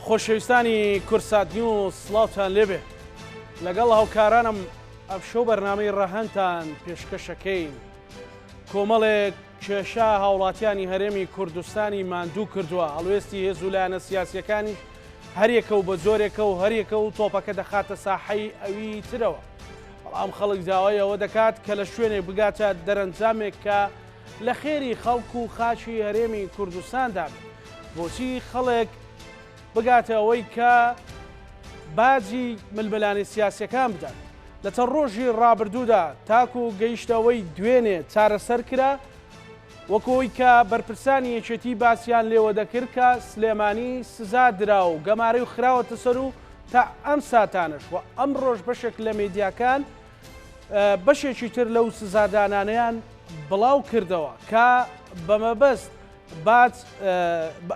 خۆشەویستانی کوردسات نیوز سڵاوتان لێبێ لەگەڵ هاوکارانم ئەمشەو بەرنامەی ڕەهەندتان پێشکەشەکەین کۆمەڵێک کێشە هاوڵاتیانی هەرێمی کوردستانی ماندوو کردووە هەڵوێستی هێز و لایەنە سیاسیەکانیش هەریەکە و بە جۆرێکە و هەریەکە و تۆپەکە دەخاتە ساحەی ئەوی ترەوە بەڵام خەڵک داوای ئەوە دەکات کە لە شوێنێک بگاتە دەرەنجامێک کە لە خێری خەڵک و خاکی هەرێمی کوردستاندا بێت. بۆچی خەڵک بگاتە ئەوەی کە باجی ململانێ سیاسیەکان بدات؟ لە چەند ڕۆژی ڕابردوودا تاکو گەیشتە ئەوەی دوێنێ چارەسەر کرا، وەکو ئەوەی کە بەرپرسانی یەکێتی باسیان لێوە دەکرد کە سلێمانی سزا درا و گەمارۆی خراوەتە سەر و تا ئەم ساتانەش و ئەمڕۆش بەشێک لە مێدیاکان بەشێکی تر لەو سزادانانەیان بڵاو کردەوە کە بە مەبەست باج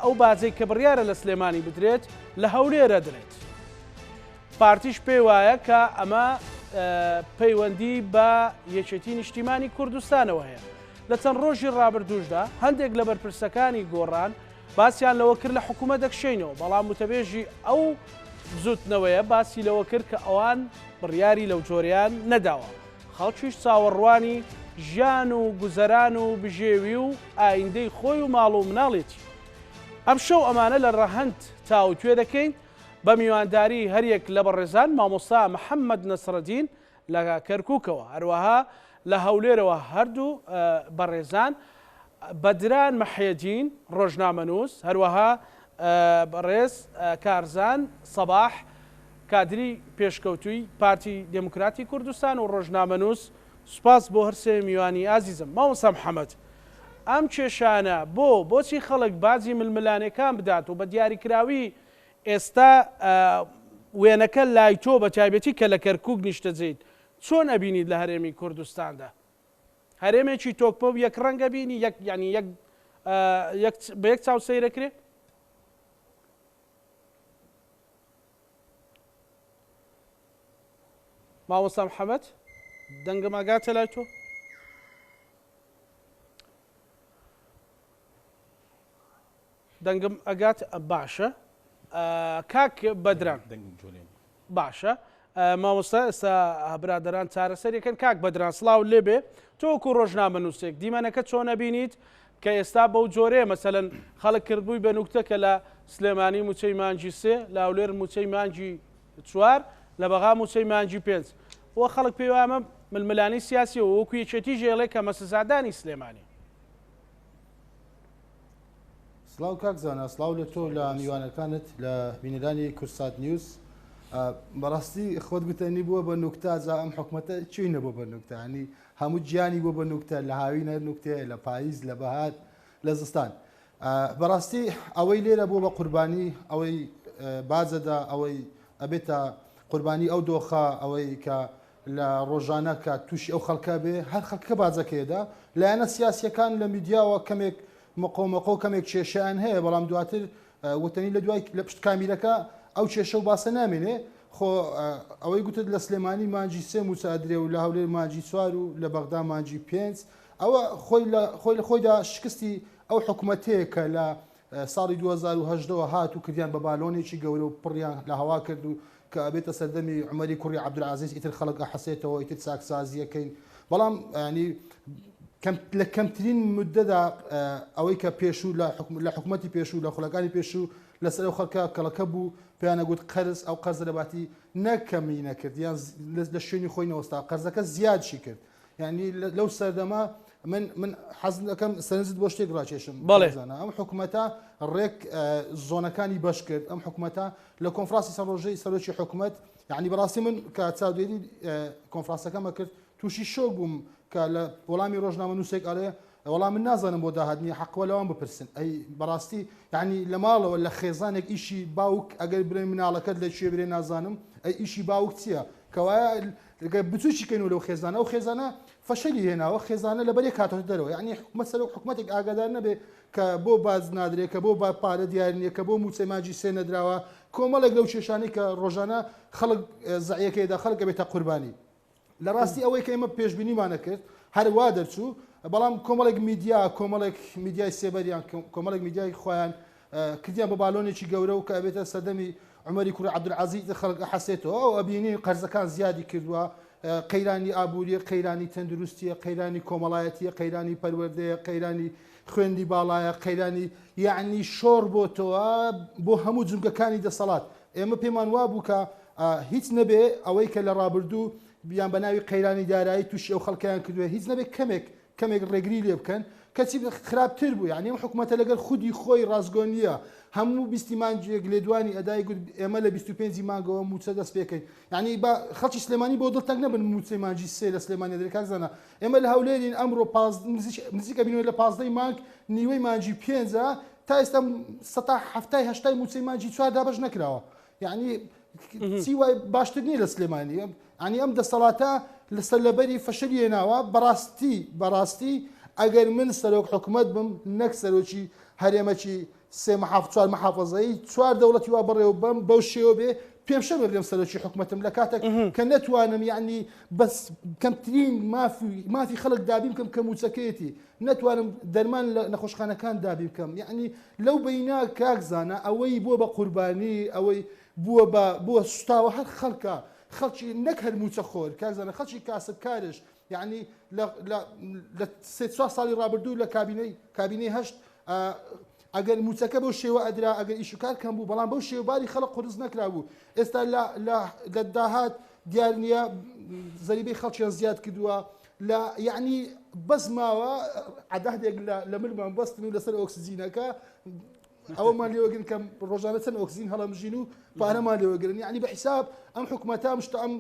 ئەو باجەی کە بڕیارە لە سلێمانی بدرێت لە هەولێرە درێت. پارتیش پێی وایە کە ئەمە پەیوەندی بە یەکێتی نیشتیمانی کوردستانەوە هەیە. لە چەند ڕۆژی ڕابردووشدا هەندێک لە بەرپرسەکانی گۆڕان باسیان لەوە کرد لە حکوومەت دەکشێینەوە، بەڵام وتەبێژی ئەو بزووتنەوەیە باسی لەوە کرد کە ئەوان بڕیاری لەو جۆرەیان نەداوە. خەڵکیش چاوەڕوانی ژیان و گوزەران و بژێوی و ئایندەی خۆی و ماڵ و مناڵیەتی. ئەمشەو ئەمانە لە ڕەهەند تاوتوێ دەکەین بە میوانداری هەریەک لە بەڕێزان مامۆستا محەمەد نەسرەدین لە کەرکوکەوە هەروەها لە هەولێرەوە هەردوو بەڕێزان بەدران مەحیەدین ڕۆژنامەنووس هەروەها بەڕێز کارزان سەباح کادری پێشکەوتووی پارتی دێموکراتی کوردستان و ڕۆژنامەنووس، سوپاس بۆ هەرسێ میوانی ئازیزم. مامۆستا محەمەد، ئەم کێشانە بۆ؟ بۆچی خەڵک باجی ململانێکان بدات و بە دیاریکراوی ئێستا وێنەکە لای تۆ بە تایبەتی کە لە کەرکووک نیشتەجێیت چۆن ئەبینیت لە هەرێمی کوردستاندا؟ هەرێمێکی تۆکمە و یەک ڕەنگ ئەبینی؟ یەک یانی یەک یەک بە یەک چاو سەیرەکرێ؟ مامۆستا محەمەد دەنگم ئەگاتە لای تۆ؟ دەنگم ئەگات باشە کاک بەدران باشە مامۆستا ئێستا برادەران چارەسەریەکەن کاک بەدران سڵاو لێبێ تۆکو ڕۆژنامە نووسێک دیمەنەکە چۆن ئەبینیت کە ئێستا بەو جۆرەیە مەسەلەن خەڵک کردبووی بە نوکتە کە لە سلێمانی مووچەی مانگی سێ، لە هەولێر مووچەی مانگی چوار، لە بەغا مووچەی مانگی پێنج. و خەڵک پێی وایە ئەمە ململانێی سیاسیە و وەکو یەکێتیش ئەیڵێ کە ئەمە سزادانی سلێمانیە. سڵاو کاک زانا، سڵاو لە تۆ لە میوانەکانت لە بینەرانی کوردسات نیوز. بەڕاستی خۆت گوتەنی بووە بە نوکتە، جا ئەم حکومەتە چی نەبووە بە نوکتە؟ ینی هەموو گیانی بووە بە نوکتە، لە هاوین هەر نوکتەیە، لە پاییز، لە بەهار، لە زستان. بەڕاستی ئەوەی لێرە بووە بە قوربانی، ئەوەی باجەدا، ئەوەی ئەبێتە قوربانی ئەو دۆخە، ئەوەی کە لە ڕۆژانە کە تووشی ئەو خەڵکە بێ، هەر خەڵکەکە باجەکەیەدا. لایەنە سیاسییەکان لە میدیاوە کەمێک مقۆ مقۆ کەمێک کێشەیان هەیە، بەڵام دواتر وتەنی لە دوای لە پشت کامیرەکە ئەو کێشە و باسە نامێنێ. خۆ ئەوەی گوتت لە سلێمانی مانگی سێ مووچە ئەدرێ و لە هەولێر مانگی چوار و لە بەغدا مانگی پێنج، ئەوە خۆی لە خۆی لە خۆیدا شکستی ئەو حکومەتەیە کە لە ساڵی 2018 وە هات و کردیان بە بالۆنێکی گەورە و پڕیان لە هەوا کرد و کە ئەبێتە سەردەمی عومەری کوڕی عەبدولعەزیز ئیتر خەڵک ئەحەسێتەوە ئیتر چاکسازیەکەین بەڵام ینی لە کەمترین مدەدا ئەوەی کە پێشوو لە حکوومەتی پێشوو لە خولەکانی پێشوو لەسەر ئەو خەڵکە کەڵەکە بوو پێیان ئەگوت قەرز ئەو قەرزە لەباتی نەک کەمی نەکرد یان لە شوێنی خۆی نەوەستا قەرزەکە زیادشی کرد یعنی لەو سەردەمە من من حەز دەکەم سەرنجت بۆ شتێک ڕاکێشم بەڵێ زانا ئەم حکوومەتە ڕێک زۆنەکانی بەش کرد ئەم حکوومەتە لە کۆنفرانسی سەر ڕۆژەی سەرۆکی حکوومەت یعنی بەڕاستی من کە چاودێری کۆنفرانسەکەمە کرد تووشی شۆک بووم کە لە وەڵامی ڕۆژنامەنووسێک ئەڵێ وەڵا من نازانم بۆ داهات نییە حەقوە لەوان بپرسن ئەی بەڕاستی یعنی لە ماڵەوە لە خێزانێک ئیشی باوک ئەگەر برێ مناڵەکەت لە کوێ برێ نازانم ئەی ئیشی باوک چییە کەوایە بچوکی کەین لەو خێزانە ئەو خێزانە فەشەلی هێناوە خێزانە لەبەر یەک هاتۆتە دەرەوە یعنی حکومەت سەرۆک حکومەتێک ئاگادار نەبێ کە بۆ باج نادرێ کە بۆ با پارە دیار نییە کە بۆ مووچەی مانگی سێ نەدراوە کۆمەڵێک لەو کێشانەی کە ڕۆژانە خەڵک زەعیەکەیدا خەڵک ئەبێتە قوربانی لە ڕاستی ئەوەی کە ئێمە پێشبینیمان نەکرد هەر وا دەرچوو، بەڵام کۆمەڵێک میدیا، کۆمەڵێک میدیای سێبەریان، کۆمەڵێک میدیای خۆیان کردیان بە بالۆنێکی گەورە و کە ئەبێتە سەردەمی عومەری کوڕی عەبدولعەزیز خەڵک ئەحەسێتەوە ئەو ئەبینین قەرزەکان زیادی کردووە قەیرانی ئابووریە قەیرانی تەندروستیە قەیرانی کۆمەڵایەتیە قەیرانی پەروەردەیە قەیرانی خوێندی باڵایە قەیرانی یعنی شۆڕ بۆتەوە بۆ هەموو جومگەکانی دەسەڵات ئێمە پێمان وابوو کە هیچ نەبێ ئەوەی کە لە ڕابردوو یان بە ناوی قەیرانی دارایی تووشی ئەو خەڵکیان کردووە هیچ نەبێ کەمێک کەمێک ڕێگری لێ بکەن کەچی خراپتر بوو یعنی ئەم حکوومەتە لەگەر خودی خۆی ڕاستگۆ نییە هەموو بیستی مانگێک لێدوانی ئەدای گوت ئێمە لە 25 مانگەوە موچە دەست پێکەین یعنی با خەڵکی سلێمانی بۆ دڵتەنگ نەبن موچەی مانگی سێ لە سلێمانی دەرێ کاک زانا ئێمە لە هەولێرین ئەمڕۆ نزیکە بینەوە لە پازدەی مانگ نیوەی مانگی پێنجە تا ئێستا سەتا حەفتای هەشتای موچەی مانگی چوار دابەش نەکراوە یعنی چی وای باشتر نییە لە سلێمانی ینی ئەم دەسەڵاتە لەسەر لەبەری فەشەلی هێناوە بەڕاستی بەڕاستی ئەگەر من سەرۆک حکومت بم نەک سەرۆکی هەرێمەکی سێ محاف چوار محافظەی چوار دەوڵەتی وا بەڕێوە بەم بەو شێوە بێ پێم شەرمە بڵێم سەرۆکی حکومەتم لە کاتێک کە نەتوانم یعنی بەس کەمترین مافی مافی خەڵک دابین بکەم کە موچەکەیەتی نەتوانم دەرمان لە نەخۆشخانەکان دابین بکەم یعنی لەو بەینا کاک زانا ئەوەی بووە بە قوربانی ئەوەی بووە بە بووە سوتاوە هەر خەڵکە خەڵکی نەک هەر موچە خۆر کاک زانا خەڵکی کاسبکارش یعنی لە لە لە سێ چوار ساڵی ڕابردوو لە کابینەی کابینەی هەشت ئەگەر موچەکە بەو شێوە ئەدرا ئەگەر ئیش و کار کەم بوو بەڵام بەو شێوە باری خەڵک قورس نەکرابوو ئێستا لە لە لە داهات دیار نییە زەریبەی خەڵکیان زیاد کردووە لە یعنی بەس ماوە عەدادێک لە لە ملمان بەستن و لەسەر ئۆکسجینەکە ئەوەمان لێوەگرن کە ڕۆژانە چەند ئۆکسجین هەڵەمژین و پارەمان لێوەگرن یعنی بە حیساب ئەم حکومەتە ئەم شتە ئەم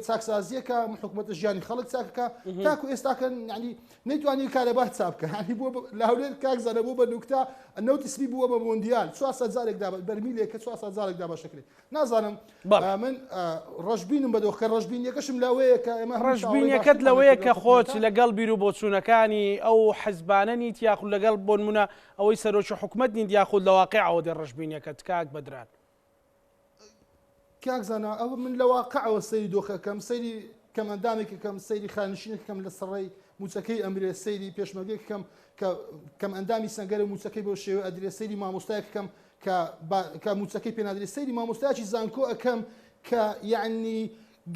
چاکسازیەکە ئەم حکومەتە ژیانی خەڵک چاکەکە تاکو ئێستاکەن یعنی نەیتوانی کارەبا چاپ بکە یعنی بۆ لە هەولێر کاک زانە بۆ بە نوکتە نەوتی سپی بووە بە مۆندیال 400 جارێک دا بەرمیلێک کە 400 جارێک دابەشەکرێت نازانم من ڕەشبینم بە دۆخەکە ڕەشبینیەکەشم لەوەیە کە ئێمە ڕەشبینیەکەت لەوەیە کە خۆت لەگەڵ بیر و بۆچوونەکانی ئەو حزبانە نیت یاخود لەگەڵ بۆنمونە ئەوەی سەرۆکی حکومەت نیت یاخود لە واقیعەوە دێ ڕەشبینیەکەت کاک بەدران؟ کاک زانا ئەوە من لە واقعەوە سەیری دۆخەکەم سەیری کەمئەندامێکەکەم سەیری خانشینێکەکەم لە سەڕی موچەکەی ئەمرێ سەیری پێشمەرگێکەکەم کە کەمئەندامی سەنگەرە موچەکەی بەو شێوە ئەدرێ سەیری مامۆستایەکەکەم کە کە موچەکەی پێنادرێ سەیری مامۆستایەکی زانکۆ ئەکەم کە یعنی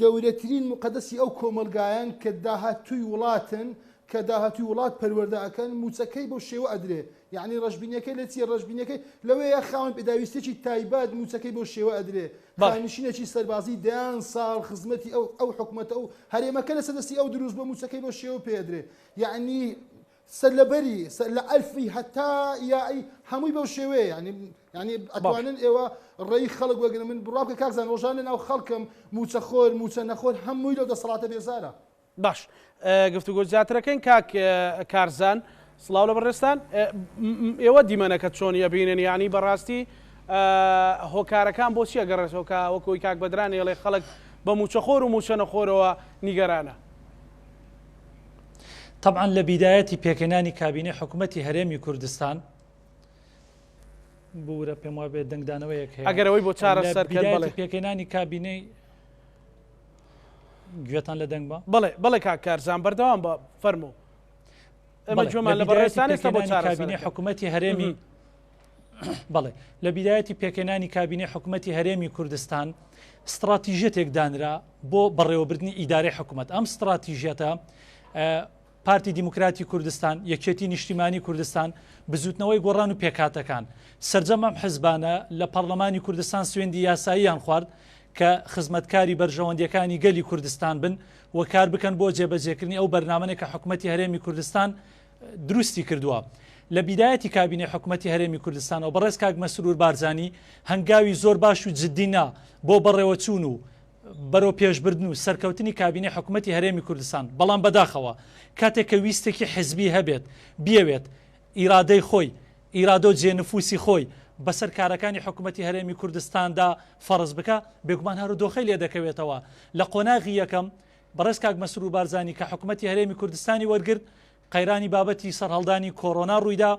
گەورەترین موقەدەسی ئەو کۆمەڵگایەن کە داهاتووی وڵاتن کە داهاتووی وڵات پەروەردە ئەکەن مووچەکەی بەو شێوە ئەدرێ یەعنی ڕەشبینیەکەی لە چیە ڕەشبینیەکەی لەوەیە خاوەن پێداویستیەکی تایبەت مووچەکەی بەو شێوە ئەدرێ خانشینێکی سەربازی دەیان ساڵ خزمەتی ئەو ئەو حکومەتە و هەرێمەکە لەسەر دەستی ئەو دروست بووە مووچەکەی بەو شێوە پێ ئەدرێ یەعنی سەرلەبەری سەر لە ئەلفی هەتا یائی هەمووی بەو شێوەیە یعنی یعنی ئەتوانن ئێوە ڕێی خەڵک وەگرن من بڕوا بکە کاک زان ڕۆژانە ناو خەڵکم موچەخۆر موچە نەخۆر هەمووی لەو دەسەڵاتە بێزارە. باش گفتوگۆ زیاترەکەین کاک کارزان سڵاو لە بەڕێزتان ئێوە دیمەنەکە چۆن ئەبینن یعنی بەڕاستی هۆکارەکان بۆچی ئەگەڕێتەوە کە وەکوی کاک بەدران ئێڵێ خەڵک بە موچەخۆر و موچە نەخۆرەوە نیگەرانە؟ تەبعەن لە بیدایەتی پێکهێنانی کابینەی حکومەتی هەرێمی کوردستان بورە پێم وابێ دەنگدانەوەیەک هەیە ئەگەر ئەوەی بۆ چارەسەر کەن بەڵێ پێکهێنانی کابینەی گوێتان لە دەنگ بە بەڵێ بەڵێ کاک کارزان بەردەوام بە فەرموو ئێمە گوێمان لە بەڕێزتان ئێستا بۆ کابینەی حکومەتی هەرێمی بەڵێ لە بیدایەتی پێکهێنانی کابینەی حکومەتی هەرێمی کوردستان ستڕاتیژیەتێک دانرا بۆ بەڕێوەبردنی ئیدارەی حکومەت ئەم ستڕاتیژیەتە پارتی دیموکراتی کوردستان یەکێتی نیشتیمانی کوردستان بزوتنەوەی گۆڕان و پێکهاتەکان سەرجەم ئەم حزبانە لە پەڕلەمانی کوردستان سوێندی یاساییان خوارد کە خزمەتکاری بەرژەوەندیەکانی گەلی کوردستان بن و کار بکەن بۆ جێبەجێکردنی ئەو بەرنامەنە کە حکومەتی هەرێمی کوردستان دروستی کردووە. لە بیدایەتی کابینەی حکومەتی هەرێمی کوردستانەوە بەڕێز کاک مەسرور بارزانی هەنگاوی زۆر باش و جدی نا بۆ بەڕێوەچوون و بەرەو پێشبردن و سەرکەوتنی کابینەی حکومەتی هەرێمی کوردستان بەڵام بەداخەوە کاتێک کە ویستێکی حزبی هەبێت بیەوێت ئیرادەی خۆی ئیرادە و جێنفوسی خۆی بەسەر کارەکانی حکومەتی هەرێمی کوردستاندا فەرز بکا بێگومان هەرو دۆخەی لێ دەکەوێتەوە لە قۆناغی یەکەم بەڕێز کاک مەسرور بارزانی کە حکومەتی هەرێمی کوردستانی وەرگرت قەیرانی بابەتی سەرهەڵدانی کۆرۆنا ڕوویدا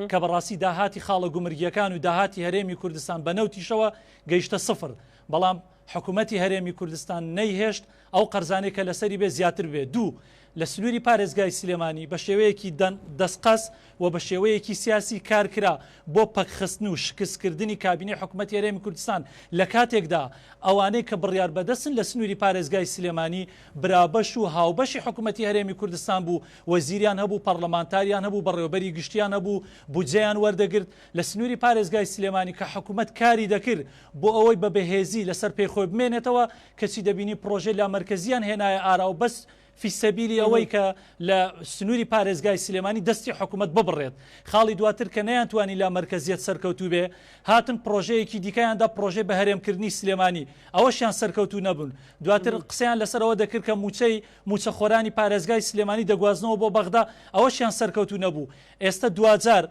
کە بەڕاستی داهاتی خاڵە گومرگیەکان و داهاتی هەرێمی کوردستان بە نەوتیشەوە گەیشتە سفر بەڵام حکوومەتی هەرێمی کوردستان نەیهێشت ئەو قەرزانەی کە لەسەری بێ زیاتر بێ دوو. لە سنووری پارێزگای سلێمانی بە شێوەیەکی دەستقەست و بە شێوەیەکی سیاسی کارکرا بۆ پەکخستن و شکستکردنی کابینەی حکومەتی هەرێمی کوردستان لە کاتێکدا ئەوانەی کە بڕیاربەدەستن لە سنووری پارێزگای سلێمانی برابەش و هاوبەشی حکومەتی هەرێمی کوردستان بوو وەزیریان هەبوو پەڕلەمانتاریان هەبوو بەڕێوەبەری گشتیان هەبوو بودجەیان وەردەگرت لە سنووری پارێزگای سلێمانی کە حکومەت کاری دەکرد بۆ ئەوەی بە بەهێزی لەسەر پێی خۆی بمێنێتەوە کەچی دەبینی پڕۆژەی لامەرکەزییان هێنایە ئاراوە بەس فی سەبیلی ئەوەی کە لە سنووری پارێزگای سلێمانی دەستی حکومەت ببڕێت. خاڵی دواتر کە نەیانتوانی لامەرکەزیەت سەرکەوتوو بێ، هاتن پڕۆژەیەکی دیکەیان دا پڕۆژەی بەهەرێمکردنی سلێمانی، ئەوەشیان سەرکەوتوو نەبوون. دواتر قسەیان لەسەر ئەوە دەکرد کە مووچەی مووچەخۆرانی پارێزگای سلێمانی دەگوازنەوە بۆ بەغدا، ئەوەشیان سەرکەوتوو نەبوو. ئێستە دواجار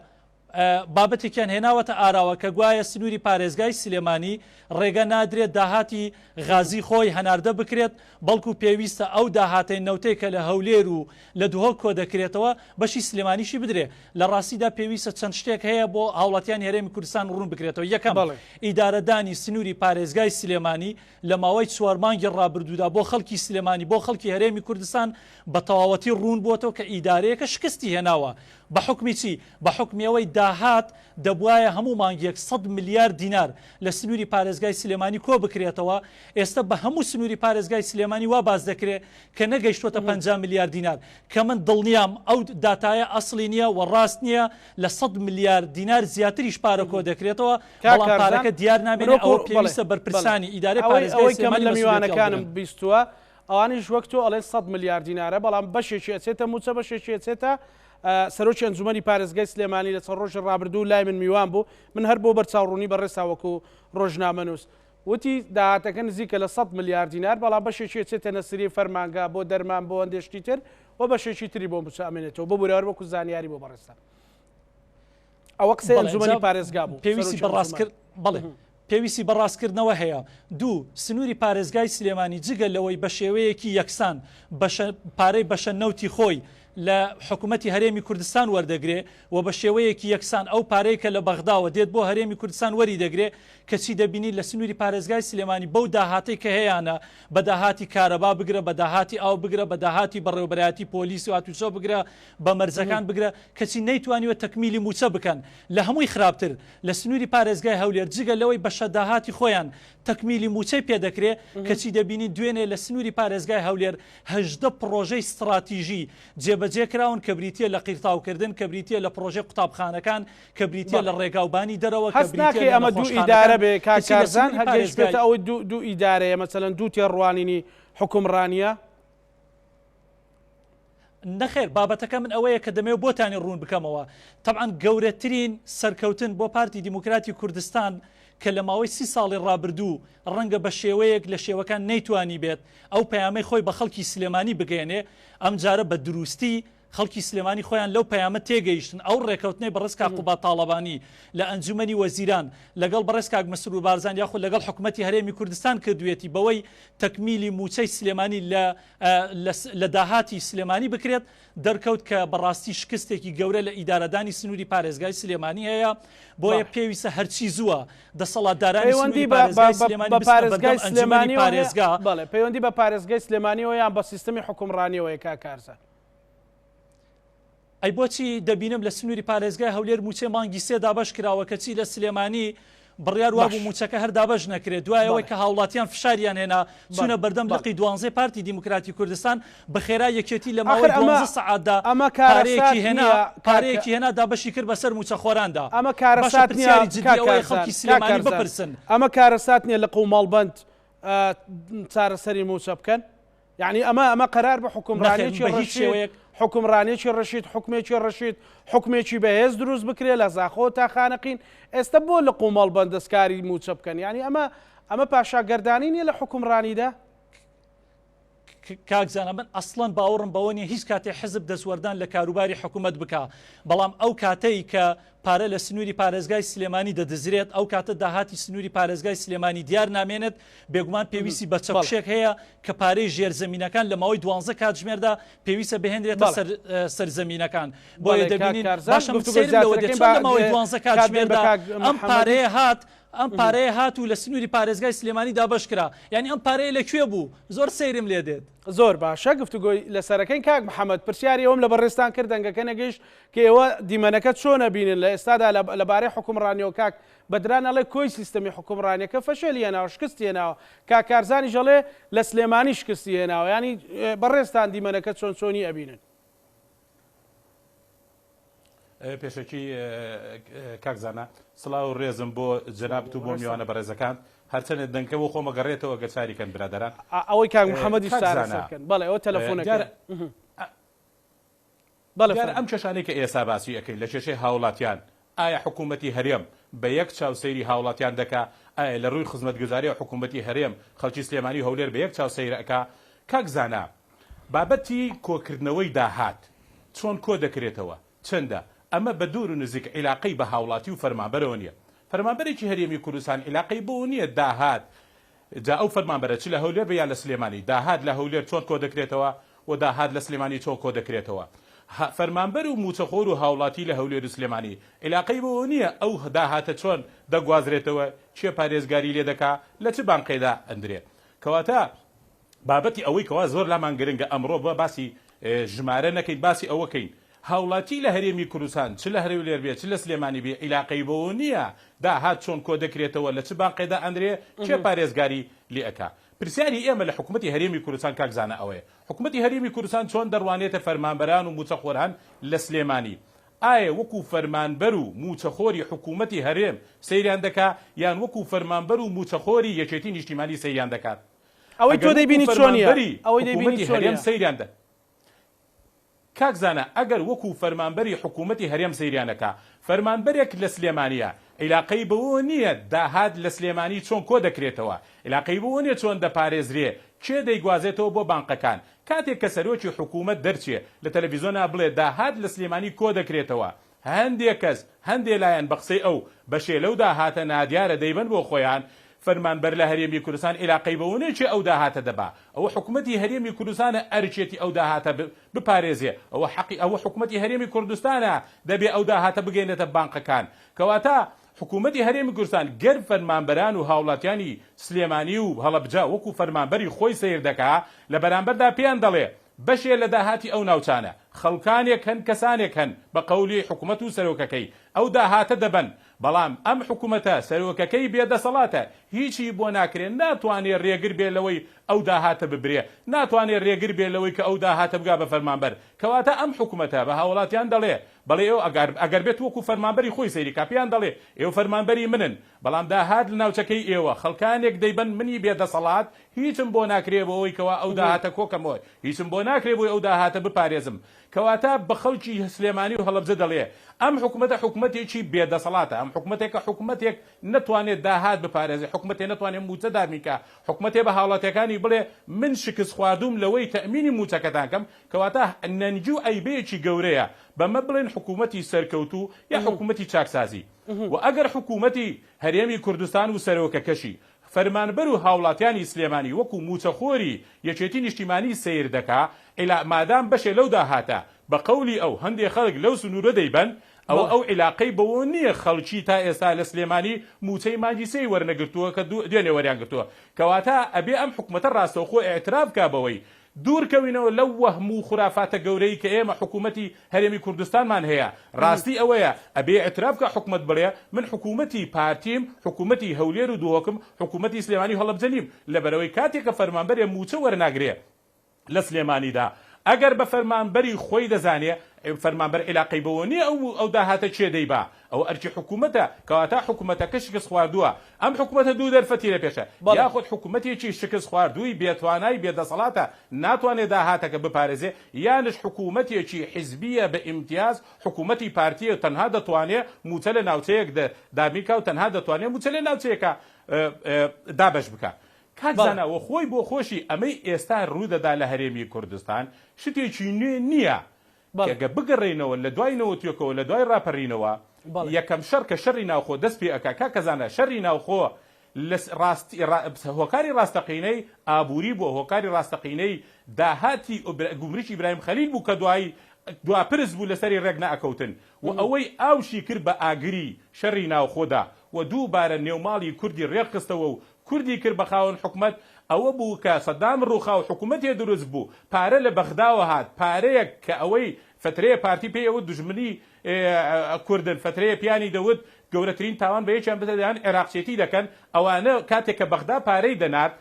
بابەتێکیان هێناوەتە ئاراوە کە گوایە سنووری پارێزگای سلێمانی ڕێگە نادرێت داهاتی غازی خۆی هەناردە بکرێت، بەڵکو پێویستە ئەو داهاتەی نەوتەی کە لە هەولێر و لە دهۆک کۆدەکرێتەوە بەشی سلێمانیشی بدرێ. لە ڕاستیدا پێویستە چەند شتێک هەیە بۆ هاوڵاتیانی هەرێمی کوردستان ڕوون بکرێتەوە، یەکەم، ئیدارەدانی سنووری پارێزگای سلێمانی لە ماوەی چوار مانگی ڕابردوودا بۆ خەڵکی سلێمانی، بۆ خەڵکی هەرێمی کوردستان بە تەواوەتی ڕوون بووەتەوە کە ئیدارەیەکە شکستی هێناوە. بە حوکمی چی؟ بە حوکمی ئەوەی داهات دەبوایە هەموو مانگێک سەد ملیار دینار لە سنووری پارێزگای سلێمانی کۆ بکرێتەوە، ئێستە بە هەموو سنووری پارێزگای سلێمانی وا باس دەکرێ کە نەگەیشتووەتە 50 ملیار دینار کە من دڵنیام ئەو داتایە ئەسڵی نییە و ڕاست نییە، لە سەد ملیار دینار زیاتریش پارە کۆ دەکرێتەوە، کاک بەڵام کارزان پارەکە دیار من نامێنێ، وەکو ئەوە بەڵێ پێویستە بەڵێ بەرپرسانی ئیدارەی ئەوەی پارێزگای ئەوەی کە من سلێمانی لە مەسئولیەتی میوانەکانم هەڵبگرن. بیستووە ئەوانیش وەک تۆ ئەڵێن سەد ملیار دینارە بەڵام بەشێکی ئەچێتە مووچە بەشێکی ئەچێتە سەرۆکی ئەنجومەنی پارێزگای سلێمانی لە چەند ڕۆژی ڕابردوو لای من میوان بوو من هەر بۆ بەرچاوڕوونی بەڕێزتا وەکو ڕۆژنامەنووس وتی داهاتەکە نزیکە لە 100 ملیار دینار بەڵام بەشێکی ئەچێتە نەسری فەرمانگە بۆ دەرمان بۆ هەندێ شتی تر و بەشێکی تری بۆ مووچە ئەمێنێتەوە ببورە هەر وەکو زانیاری بۆ بەڕێزتان ئەوە قسەی ئەنجومەنی پارێزگا بوو پێویستی بە ڕاستکرد بەڵێ پێویستی بە ڕاستکردنەوە هەیە. دوو، سنووری پارێزگای سلێمانی جگە لەوەی بە شێوەیەکی یەکسان بەشە پارەی بەشە نەوتی خۆی لە حکومەتی هەرێمی کوردستان وەردەگرێ و بە شێوەیەکی یەکسان ئەو پارەی کە لە بەغداوە دێت بۆ هەرێمی کوردستان وەری دەگرێ کەچی دەبینی لە سنووری پارێزگای سلێمانی بەو داهاتەی کە هەیانە بە داهاتی کارەبا بگرە بە داهاتی ئاو بگرە بە داهاتی بەڕێوەبەرایەتی پۆلیس و هاتوچۆ بگرە بە مەرزەکان بگرە کەچی نەیتوانیوە تەکمیلی مووچە بکەن لە هەمووی خراپتر لە سنووری پارێزگای هەولێر جگە لەوەی بەشە داهاتی خۆیان تەکمیلی مووچەی پێدەکرێ، کەچی دەبینین دوێنێ لە سنووری پارێزگای هەولێر 18 پڕۆژەی ستڕاتیژی جێبەجێ کراون کە بریتییە لە قیرتاوکردن، کە بریتییە لە پڕۆژەی قوتابخانەکان، کە بریتییە لە ڕێگاوبانی دەرەوە، کە هەست بریتییە ناکەی لە ئەمە دوو نەخۆشخانەکان، ئیدارە بێ کاک کەچی لە کارزان سنووری هەر پارێزگای. گەیشتبێتە ئەوەی دوو ئیدارەیە مەسەلەن دوو تێڕوانینی حوکمڕانییە؟ نەخێر بابەتەکە من ئەوەیە کە دەمەوێت بۆتانی ڕوون بکەمەوە تەبعەن گەورەترین سەرکەوتن بۆ پارتی دیموکراتی کوردستان کە لە ماوەی سی ساڵی ڕابردوو ڕەنگە بە شێوەیەک لە شێوەکان نەیتوانی بێت ئەو پەیامەی خۆی بە خەڵکی سلێمانی بگەیەنێ ئەمجارە بە دروستی خەڵکی سلێمانی خۆیان لەو پەیامە تێگەیشتن ئەو ڕێکەوتنەی بەڕێز کاک قوباد تاڵەبانی لە ئەنجومەنی وەزیران لەگەڵ بەڕێز کاک مەسرور بارزانی یاخود لەگەڵ حکومەتی هەرێمی کوردستان کردوویەتی بەوەی تەکمیلی مووچەی سلێمانی لە لە داهاتی سلێمانی بکرێت، دەرکەوت کە بەڕاستی شکستێکی گەورە لە ئیدارەدانی سنووری پارێزگای سلێمانی هەیە، بۆیە پێویستە هەرچی زووە دەسەڵاتدارانی سنووری پارێزگای سلێمانی بچنە بەردەم ئەنجومەنی پارێزگا. بەڵێ، پەیوەندی بە پارێزگای سلێمانیەوە یان بە سیستەمی حوکمڕانیەوەیە کاک کارزان؟ ئەی بۆچی دەبینم لە سنووری پارێزگای هەولێر مووچەی مانگی سێ دابەش کراوە کەچی لە سلێمانی بڕیار وابوو مووچەکە هەر دابەش نەکرێت دوای ئەوەی کە هاوڵاتیان فشاریان هێنا چوونە بەردەم لقی دوانزەی پارتی دیموکراتی کوردستان بە خێرا یەکێتی لە ماوەی دوانزە سەعاتدا پارەیەکی هێنا پارەیەکی هێنا دابەشی کرد بەسەر مووچەخۆراندا ئەمە باشە کارەسات نییە پرسیاری جدی کاک ئەوەیە کارزان خەڵکی کاک سلێمانی کارزان بپرسن. ئەمە کارەسات نییە لق و مەڵبەند چارەسەری مووچە بکەن؟ یەعنی ئەمە ئەمە قەرار بە نەخێر حوکمڕانیەکی بە هیچ ڕەشید شێوەیەک. حوکمڕانیەکی ڕەشید حوکمێکی ڕەشید حوکمێکی بەهێز دروست بکرێ لە زاخۆ تا خانەقین ئێستە بۆ لق و مەڵبەند دەستکاری مووچە بکەن یەعنی ئەمە ئەمە پاشاگەردانی نیە لە حوکمڕانیدا؟ کاک زانا من ئەسڵەن باوەڕم بەوە نیە هیچ کاتێ حزب دەستوەردان لە کاروباری حکومەت بکا بەڵام ئەو کاتەی کە پارە لە سنووری پارێزگای سلێمانی دەدزرێت، ئەو کاتە داهاتی سنووری پارێزگای سلێمانی دیار نامێنێت، بێگومان پێویستی بە چەکوشێک هەیە کە پارەی ژێرزەمینەکان لە ماوەی دوانزە کاتژمێردا پێویستە بهێنرێتە سەر سەرزەمینەکان، بۆیە دەبینین باشە من سەیرم لەوە دێت چۆن لە ماوەی دوانزە کاتژمێردا ئەم پارەیە هات. ئەم پارەیە هات و لە سنووری پارێزگای سلێمانی دابەش کرا، یانی ئەم پارەیە لە کوێ بوو؟ زۆر سەیرم لێ دێت. زۆر باشە گفتوگۆی لەسەرەکەین کاک محەمەد پرسیاری ئەوەم لە بەڕێزتان کرد دەنگەکە نەگەیشت کە ئێوە دیمەنەکە چۆن ئەبینن لە ئێستادا لەبارەی حوکمڕانیەوە کاک بەدران ئەڵێ کۆی سیستەمی حوکمڕانیەکە فەشەلی هێناوە شکستی هێناوە کاک کارزانیش ئەڵێ لە سلێمانی شکستی هێناوە یانی بەڕێزتان دیمەنەکە چۆن چۆنی ئەبینن؟ پێشەکی کاک زانا سڵاو و ڕێزم بۆ جەنابت و بۆ میوانە بەڕێزەکان هەرچەندە دەنگکە بۆ خۆمە گەڕێتەوە گەر چاری کەن برادەران ئەوەی کاک محەممەدیش چارەسەر کەن بەڵێ ئەوە تەلەفۆنەکە بەڵێ دیارە ئەم کێشانەی کە ئێستا باسی ئەکەین لە کێشەی هاوڵاتیان ئایا حکوومەتی هەرێم بە یەک چاو سەیری هاوڵاتیان دەکا ئایا لە ڕووی خزمەتگوزاریەوە حکوومەتی هەرێم خەڵکی سلێمانی و هەولێر بە یەک چاو سەیر ئەکا کاک زانا بابەتی کۆکردنەوەی داهات چۆن کۆ دەکرێتەوە چەندە ئەمە بە دوور و نزیک عیلاقەی بە هاوڵاتی و فەرمانبەرەوە نیە فەرمانبەرێکی هەرێمی کوردستان عیلاقەی بۆ نیە داهات جا ئەو فەرمانبەرە چ لە هەولێر بێ یا لە سلێمانی، داهات لە هەولێر چۆن کۆدەکرێتەوە و داهات لە سلێمانی چۆن کۆدەکرێتەوە؟ فەرمانبەر و مووچەخۆر و هاوڵاتی لە هەولێر و سلێمانی عیلاقەی بەوە نییە ئەو داهاتە چۆن دەگوازرێتەوە، کێ پارێزگاری لێ دەکا، لە چ بانقێدا ئەندرێ. کەواتە بابەتی ئەوەی کەوا زۆر لامان گرنگە ئەمڕۆ با باسی ژمارە نەکەین باسی ئەوە کەین هاوڵاتی لە هەرێمی کوردستان چ لە هەولێر بێ چ لە سلێمانی بێ عیلاقەی بەوە نییە داهات چۆن کۆ دەکرێتەوە لە چ بانقێ دائەنرێ کێ پارێزگاری لێ ئەکا پرسیاری ئێمە لە حکومەتی هەرێمی کوردستان کاک زانا ئەوەیە حکومەتی هەرێمی کوردستان چۆن دەڕوانێتە فەرمانبەران و مووچەخۆران لە سلێمانی ئایا وەکو فەرمانبەر و مووچەخۆری حکومەتی هەرێم سەیریان دەکا یان وەکو فەرمانبەر و مووچەخۆری یەکێتی نیشتیمانی سەیریان دەکات؟ ئەوەی ئەگەر تۆ وەکو دەیبینی چۆنیە؟ فەرمانبەری ئەوەی دەیبینی حکومەتی چۆنیە؟ هەرێم سەیریان دە کاک زانا ئەگەر وەکو فەرمانبەری حکومەتی هەرێم سەیریان ئەکا فەرمانبەرێک لە سلێمانیە عیلاقەی بەوە نیە داهات لە سلێمانی چۆن کۆ دەکرێتەوە عیلاقەی بەوە نیە چۆن دەپارێزرێ کێ دەیگوازێتەوە بۆ بانقەکان کاتێک کە سەرۆکی حکومەت دەرچێ لە تەلەفیزۆنا بڵێ داهات لە سلێمانی کۆ دەکرێتەوە هەندێ کەس، هەندێ لایەن بە قسەی ئەو، بەشێ لەو داهاتە نادیارە دەیبەن بۆ خۆیان، فەرمانبەر لە هەرێمی کوردستان ئیلاقەی بەوە نیە کێ ئەو داهاتە دەبا، ئەوە حکومەتی هەرێمی کوردستانە ئەرکێتی ئەو داهاتە بپارێزێ، ئەوە حەقی ئەوە حکومەتی هەرێمی کوردستانە دەبێ ئەو داهاتە بگەینێتە بانقەکان. کەواتە حکومەتی هەرێمی کوردستان گەر فەرمانبەران و هاوڵاتیانی سلێمانی و هەڵەبجە وەکو فەرمانبەری خۆی سەیر دەکا، لە بەرامبەردا پێیان دەڵێ بەشێ لە داهاتی ئەو ناوچانە، خەڵکانێک هەن، کەسانێک هەن، بە قەولی حکومەت و سەرۆکەکەی، ئەو داهاتە دەبەن، بەڵام ئەم حکومەتە، سەرۆکەکەی بێ دەسەڵاتە، هیچی بۆ ناکرێ، ناتوانێ رێگر بێ لەوەی ئەو داهاتە ببرێ، ناتوانێ رێگر بێ لەوەی کە ئەو داهاتە بگا بە فەرمانبەر، کەواتە ئەم حکومەتە بە هاوڵاتیان دەڵێ، بەڵێ ئێوە ئەگەر ئەگەر بێت وەکو فەرمانبەری خۆی سەیری کا، پێیان دەڵێ، ئێوە فەرمانبەری منن، بەڵام داهات لە ناوچەکەی ئێوە، خەڵکانێک دەیبەن، منی بێ دەسەڵات، هیچم بۆ ناکرێ بۆ ئەوەی کەوا ئەو داهاتە کۆکەمەوە، هیچم بۆ ناکرێ بۆی ئەو داهاتە بپارێزم. کەواتە بە خەڵکی سلێمانی و هەڵەبجە دەڵێ، ئەم حکومەتە حکومەتێکی بێ دەسەڵاتە، ئەم حکومەتێکە حکومەتێک نەتوانێ داهات بپارێزێ، حکومەتێ نەتوانێ مووچە دابین کا، حکومەتێ بە هاوڵاتیەکانی بڵێ من شکستخواردووم لەوەی تەئمینی مووچەکەتان کەم، کەواتە نەنگی و عەیبەیەکی گەورەیە بەمە بڵێن حکومەتی سەرکەوتوو یا حکومەتی چاکسازی. وە ئەگەر حکومەتی هەرێمی کوردستان و سەرۆکەکەشی فەرمانبەر و هاوڵاتیانی سلێمانی وەکو موچەخۆری یەکێتی نیشتیمانی سەیر دەکا عیلا مادام بەشێ لەو داهاتە بە قەولی ئەو هەندێ خەڵک لەو سنورە دەیبەن ئەوە ئەو عیلاقەی بەوە نیە خەڵکی تا ئێستا لە سلێمانی موچەی مانگی سێی وەرنەگرتووە کە دوێنێ وەریان گرتووە کەواتە ئەبێ ئەم حکومەتە ڕاستەوخۆ ئیعتراف کا بەوەی دوور کەوینەوە لەو وەهم و خورافاتە گەورەی کە ئێمە حکوومەتی هەرێمی کوردستانمان هەیە، ڕاستی ئەوەیە ئەبێ ئیعتراف بکا حکومەت بڵێ من حکوومەتی پارتیم، حکوومەتی هەولێر و دهۆکم، حکوومەتی سلێمانی و هەڵەبجە نیم، لەبەرئەوەی کاتێ کە فەرمانبەرێ مووچە وەرناگرێ لە سلێمانیدا ئەگەر بە فەرمانبەری خۆی دەزانێ فەرمانبەر عیلاقەی بەوە نییە ئەو ئەو داهاتە کێ دەیبا، ئەوە ئەرکی حکومەتە، کەواتە حکومەتەکە شکستخواردووە، ئەم حکومەتە دوو دەرفەتی لە پێشە، یاخود حکومەتێکی شکستخواردووی بێتوانای بێدەسەڵاتە ناتوانێ داهاتەکە بپارێزێ، یانش حکومەتێکی حیزبییە بە ئیمتیاز، حکومەتی پارتییە تەنها دەتوانێ مووچە لە ناوچەیەک دابین کا و تەنها دەتوانێ مووچە لە ناوچەیەکا دابەش بکا. کاک زانا وە خۆی بۆ خۆشی ئەمەی ئێستا ڕوودەدا لە هەرێمی کوردستان شتێکی نوێ نییە، کە گەر بگەڕێینەوە لە دوای نەوەتیەکەوە لە دوای ڕاپەرینەوە یەکەم شەڕ کە شەڕی ناوخۆ دەست پێ ئەکا کاکە زانا شەڕی ناوخۆ لە ڕاستی هۆکاری ڕاستەقینەی ئابووری بووە هۆکاری ڕاستەقینەی داهاتی گومرکی ئیبراهیم خەلیل بوو کە دوایی دوا پرس بوو لەسەری ڕێک نەئەکەوتن و ئەوەی ئاوشی کرد بە ئاگری شەڕی ناوخۆدا. و دووبارە نێوماڵی کوردی ڕێکخستەوە و کوردی کرد بە خاوەن حکومەت، ئەوە بوو کە سەدام ڕووخا و حکومەتێ دروست بوو، پارە لە بەغداوە هات، پارەیەک کە ئەوەی فترەیە پارتی پێی ئەوت دوژمنی کوردن، فترەیە پیانی دەوت گەورەترین تاوان بە یەکیان بدەن عێراقچێتی دەکەن، ئەوانە کاتێک کە بەغدا پارەی دەنارد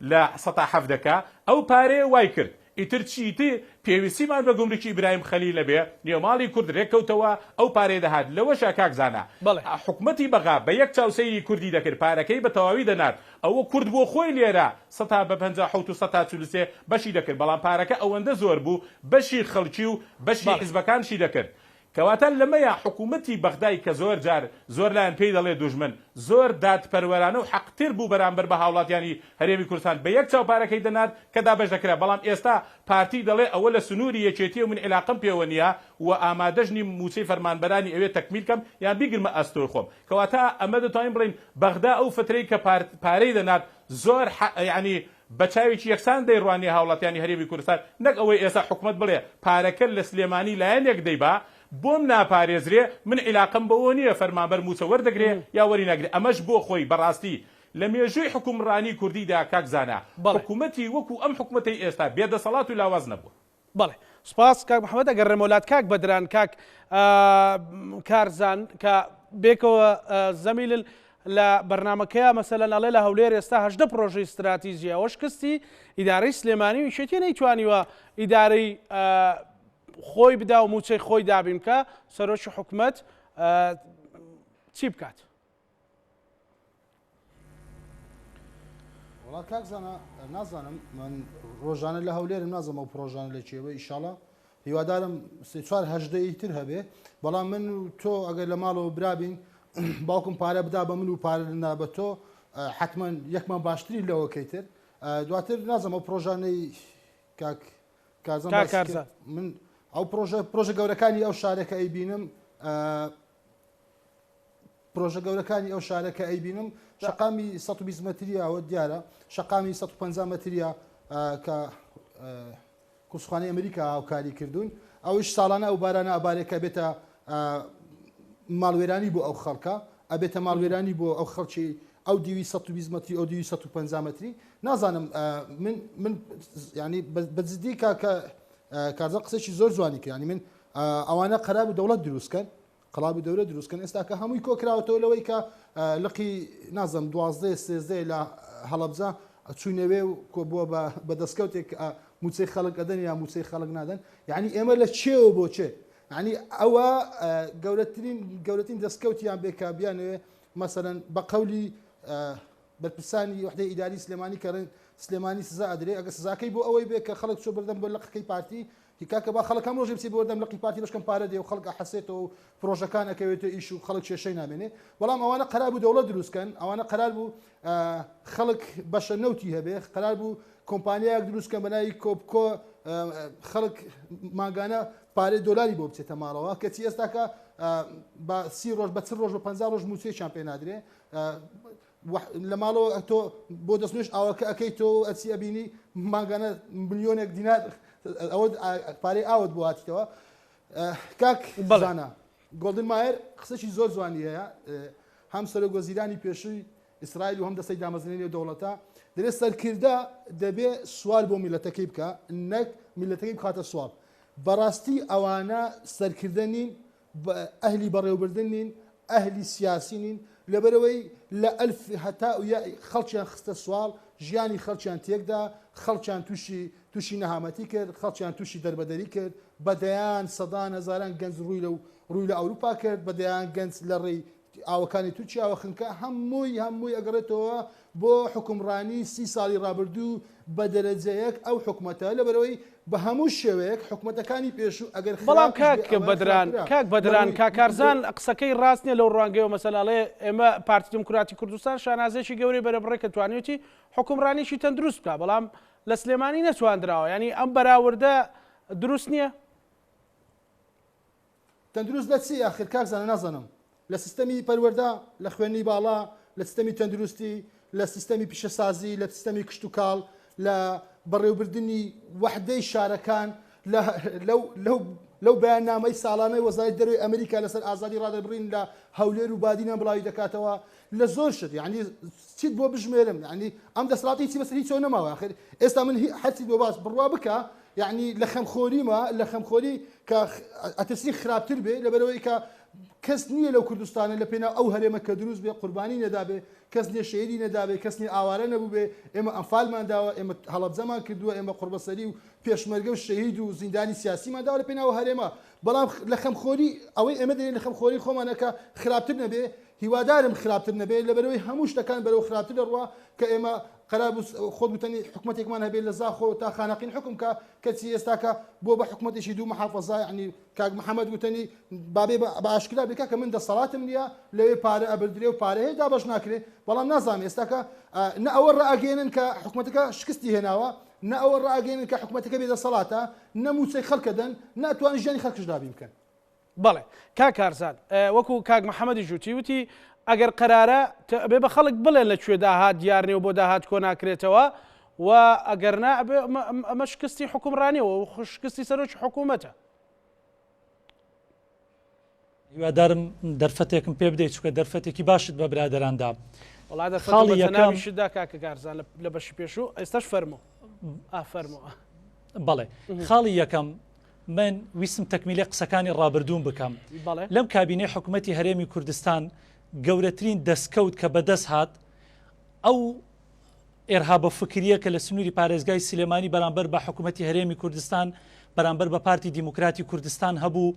لە سەتا حەڤدەکە، ئەو پارەیە وای کرد ئیتر چیتر پێویستیمان بە گومرکی ئیبراهیم خەلیل نەبێ، نێوماڵی کورد رێککەوتەوە، ئەو پارەیە دەهات، لەوەشا کاک زانا بەڵێ. حکومەتی بەغا بە یەک چاو سەیری کوردی دەکرد، پارەکەی بە تەواوی دەنارد، ئەوە کورد بۆ خۆی لێرە سەتا بە 57 و سەتا 43 بەشی دەکرد، بەڵام پارەکە ئەوەندە زۆر بوو بەشی خەڵکی و بەشی بەڵێ. حیزبەکانشی دەکرد. کەواتە لەمەیا حکوومەتی بەغدای کە زۆر جار زۆر لایەن پێی دەڵێ دوژمن، زۆر دادپەروەرانە و حەقتر بوو بەرامبەر بە هاوڵاتیانی هەرێمی کوردستان بە یەک چاو پارەکەی دەنارد کە دابەش دەکرا، بەڵام ئێستا پارتی دەڵێ ئەوە لە سنووری یەکێتیە و من عیلاقەم پێوە نییە و ئامادەش نیم مووچەی فەرمانبەرانی ئەوێ تەکمیل کەم یان بیگرمە ئەستۆی خۆم. کەواتە ئەمە دەتوانین بڵێین بەغدا ئەو فترەی کە پارەی دەنارد زۆر یانی بە چاوێکی یەکسان دەیڕوانیە هاوڵاتیانی هەرێمی کوردستان نەک ئەوەی ئێستا حکومەت بڵێ پارەکە لە سلێمانی لایەنێک دەیبا بۆم ناپارێزرێ من عیلاقەم بەوە نیە فەرمانبەر موچە وەردەگرێ یا وەری ناگرێ ئەمەش بۆ خۆی بەڕاستی لە مێژووی حوکمڕانی کوردیدا کاک زانا بەڵێ. حکومەتی وەکو ئەم حکومەتەی ئێستا بێ دەسەڵات و لاواز نەبووە. بەڵێ سوپاس کاک محمد ئەگەڕێمەوە لات کاک بەدران کاک کارزان کە بێکەوە زەمیلن لە بەرنمەکەیە مەسەلەن ئەڵێ لە هەولێر ئێستا هەژدە پرۆژەی ستراتیژی ئەوە شکستی ئیدارەی سلێمانی و یەکێتی نەیتوانیوە ئیدارەی خۆی بدا و موچەی خۆی دابین بکە سەرۆکی حکومەت چی بکات؟ وەڵا کاک زانا نازانم من ڕۆژانە لە هەولێرم نازم ئەو پرۆژانە لە چێوە ئیشاڵە هیوادارم سێ چوار هەژدەی تر هەبێ بەڵام من و تۆ ئەگەر لە ماڵەوە برابین باوکم پارە بدا بە من و پارە نا بە تۆ حتمما یەکمان باشتری لەوەکەی تر دواتر نازم ئەو پرۆژانەی کاک کارزان من ئەو پرۆژە پرۆژە گەورەکانی ئەو شارەکە ئەیبینم پرۆژە گەورەکانی ئەو شارە کە ئەیبینم شەقامی 120 مەتریە ئەوە دیارە شەقامی 150 مەتریە کە کونسوڵخانەی ئەمریکا هاوکاری کردوون ئەوش ساڵانە ئەو بارانە ئەبارێکە بێتە ماڵوێرانی بۆ ئەو خەڵکە ئەبێتە ماڵوێرانی بۆ ئەو خەڵکی ئەو دیوی 120 مەتری ئەو دیوی 150 مەتری نازانم من من ینی بەجددی کاکە کارزان قسێکی زۆر جوانی کرانی من ئەوانە قەرار و دەوڵەت دروستکەن قەڵاب و دەورە دروست کەن ئێستا کە هەمووی کۆ کراوەتەوە لەوەی کە لقی نازم دوازدە سێزدە لە هەڵەبجە چوینەوێ و کۆبووە بە دەستکەوتێک موچەی خەڵک ئەدەن یا موچەی خەڵک نادەن یعنی ئێمە لە چێوە بۆ چێ یعنی ئەوە گەورەترین گەورەترین دەستکەوتیان بێ کە بیانەوێ مەسەلەن بە قەولی بەرپرسانی وحدەی ئیداری سلێمانی کەڕێن سلێمانی سزا ئەدرێ ئەگە سزاکەی بۆ ئەوەی بێ کە خەڵک چۆ بەردەم بۆ لقەکەی پارتی هی کاکە با خەڵک هەم ڕۆژێ بچێ بۆ بەردەم لقی پارتی بەشکەم پارە دێ و خەڵک ئەحەسێتەوە و پرۆژەکان ئەکەوێتە ئیش و خەڵک کێشەی نامێنێ بەڵام ئەوانە قەرار بوو دەوڵەت دروست کەن ئەوانە قەرار بوو خەڵک بەشە نەوتی هەبێ قەرار بوو کۆمپانیایەک دروست کەن بە ناوی کۆپکۆ خەڵک مانگانە پارەی دۆلاری بۆ بچێتە ماڵەوە کەچی ئێستاکە بە سی ڕۆژ بە چ ڕۆژ بە 50 ڕۆژ موچەیەکیان پێ نادرێ لە ماڵەوە تۆ بۆ دەستنوێژ ئاوەکە ئەکەی تۆ ئەچی ئەبینی مانگانە ملیۆنێک دینار ئەوە پارەی ئاوت بۆ هاتیتەوە کاک بەڵانە گۆڵدن مایەر قسەی زۆر جوانی هەیە هەم سەرۆک وەزیرانی پێشووی ئیسرائیل و هەم دەستەی دامەزرێنی دەوڵەتە دەێ سەرکردە دەبێ سوال بۆ میلەتەکەی بکە نەک میلەتەکەی بخاتە سوال بەڕاستی ئەوانە سەرکردە نین ئەهلی بەڕێوبردن نین، ئەهلی سیاسی نین، لەبەرئەوەی لە ئەلف هەتا یاء خەڵکیان خستە سواڵ، ژیانی خەڵکیان تێکدا، خەڵکیان تووشی تووشی نەهامەتی کرد، خەڵکیان تووشی دەربەدەری کرد، بە دەیان سەدان هەزاران گەنج ڕووی لە ڕووی لە ئەوروپا کرد، بە دەیان گەنج لە ڕێی ئاوەکانی تورکیاوە خنکا، هەمووی هەمووی ئەگەڕێتەوە بۆ حوکمڕانی سی ساڵی ڕابردوو بە دەرەجەیەک ئەو حکومەتە لەبەرئەوەی بە هەموو شێوەیەک حکومەتەکانی پێشوو ئەگەر بەڵام خراپیش بێ کاک ئەوەیان بەدران خراپترە کاک لە بەدران ڕووی کاک کارزان قسەکەی ڕاست نیە لەو ڕوانگەیەوە مەسەلەن ئەڵێ ئێمە پارتی دیموکراتی کوردستان شانازیەکی گەورەی بەرە بڕێ کە توانیوێتی حوکمڕانیەکی تەندروست بکا بەڵام لە سلێمانی نەتواندراوە یانی ئەم بەراوردە دروست نیە؟ تەندروست لە چی ئاخر کاک زانا نازانم لە سیستەمی پەروەردە لە خوێندنی باڵا لە سیستەمی تەندروستی لە سیستەمی پیشەسازی لە سیستەمی کشتوکاڵ لە بەڕێوبردنی وەحدەی شارەکان لە لەو لەو لەو بەیاننامەی ساڵانەی وەزارەتی دەرەوەی ئەمریکا لەسەر ئازادی ڕادەربڕین لە هەولێر و بادینان بڵاوی دەکاتەوە لە زۆر شت یعنی چیت بۆ بژمێرم یعنی ئەم دەسەڵاتی هیچی بەسەر هیچەوە نەماوە ئاخر ئێستا من هەرچیت بۆ باس بڕوا بکە یعنی لە خەمخۆریمە لە خەمخۆری کە ئەترسی خراپتر بێ لەبەرەوەی کە کەس نییە لەو کوردستانە لە پێناو ئەو هەرێمە کە دروست بێ قوربانی نەدابێ کەس نییە شەهیدی نەدابێ کەس نییە ئاوارە نەبووبێ ئێمە ئەنفالمان داوە ئێمە هەڵەبجەمان کردووە ئێمە قوڕبەسەری و پێشمەرگە و شەهید و زیندانی سیاسیمان داوە لە پێناو هەرێمە بەڵام لە خەمخۆری ئەوەی ئێمە دەێن لە خەمخۆری خۆمانە کە خراپتر نەبێ هیوادارم خراپتر نەبێ لەبەرەوەی هەموو شتەکان بەرەو خراپتر دەڕوا کە ئێمە قەرار بوو خۆت گوتەنی حکومەتێکمان هەبێ لە زاخۆ تا خانەقین حکوم کە کەچی ئێستاکە بۆ بە حکومەتێکی دوو محافەزا یعنی کاک محەممەد گوتەنی بابێ بە ئاشکرا بێ کاکە من دەسەڵاتم نییە لەوێ پارە ئەبردرێ و پارە هەیە دابەش ناکرێ بەڵام نازانم ئێستاکە نە ئەوە ڕائەگەیەنن کە حکومەتەکە شکستی هێناوە نە ئەوە ڕائەگەیەنن کە حکومەتەکە بێ دەسەڵاتە نە مووچەی خەڵکە دەن نە ئەتوانن ژیانی خەڵکش دابین بکەن. بەڵێ کاک کارزان وەکو کاک محەمەدیش وتی وتی ئەگەر قەرارە ئەبێ بە خەڵک بڵێن لە کوێ داهات دیار نیە و بۆ داهات کۆ ناکرێتەوە و ئەگەر نا ئەبێ ئەمە شکستی حوکمڕانیە و شکستی سەرۆکی حکوومەتە. هیوادارم دەرفەتێکم پێ بدەیت چونکە دەرفەتێکی باشت بە برادەران دا. وەڵا دەرفەتم خاڵی بە یەکەم جەنابیشت دا کاکە کارزان لە بەشی پێشوو ئێستاش فەرموو ئا فەرموو. بەڵێ خاڵی یەکەم من ویستم تەکمیلەی قسەکانی ڕابردووم بکەم. بەڵێ. لەم کابینەی حکومەتی هەرێمی کوردستان گەورەترین دەستکەوت کە بەدەست هات ئەو ئێرهابە فکریە کە لە سنووری پارێزگای سلێمانی بەرامبەر بە حکومەتی هەرێمی کوردستان بەرامبەر بە پارتی دیموکراتی کوردستان هەبوو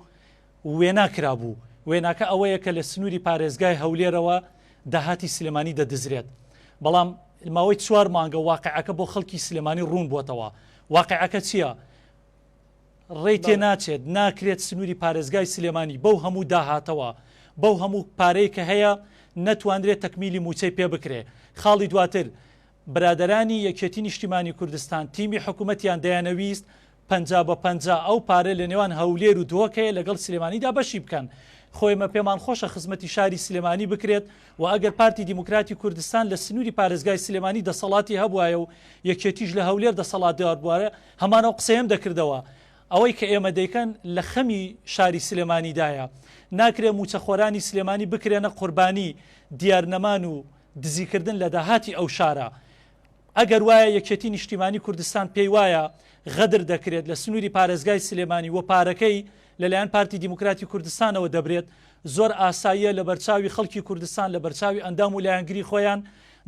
وێنا کرابوو وێناکە ئەوەیە کە لە سنووری پارێزگای هەولێرەوە داهاتی سلێمانی دەدزرێت بەڵام ماوەی چوار مانگە واقعەکە بۆ خەڵکی سلێمانی ڕوون بووەتەوە واقعەکە چییە؟ ڕێی تێ ناچێت، ناکرێت سنووری پارێزگای سلێمانی بەو هەموو داهاتەوە، بەو هەموو پارەی کە هەیە نەتوانرێت تەکمیلی مووچەی پێ بکرێ. خاڵی دواتر، برادەرانی یەکێتی نیشتیمانی کوردستان تیمی حکومەتیان دەیانەویست 50 بە 50 ئەو پارە لە نێوان هەولێر و دهۆک هەیە لەگەڵ سلێمانیدا بەشی بکەن. خۆ ئێمە پێمان خۆشە خزمەتی شاری سلێمانی بکرێت و ئەگەر پارتی دیموکراتی کوردستان لە سنووری پارێزگای سلێمانی دەسەڵاتی هەبوایە و یەکێتیش لە هەولێر دەسەڵاتدار بوایە هەمان ئەو قسەیەم دەکردەوە. ئەوەی کە ئێمە دەیکەن لە خەمی شاری سلێمانیدایە. ناکرێ مووچەخۆرانی سلێمانی بکرێنە قوربانی دیارنەمان و دزیکردن لە داهاتی ئەو شارە. ئەگەر وایە یەکێتی نیشتیمانی کوردستان پێی وایە غەدر دەکرێت لە سنووری پارێزگای سلێمانی و پارەکەی لەلایەن پارتی دیموکراتی کوردستانەوە دەبرێت، زۆر ئاساییە لەبەرچاوی خەڵکی کوردستان، لەبەرچاوی ئەندام و لایەنگری خۆیان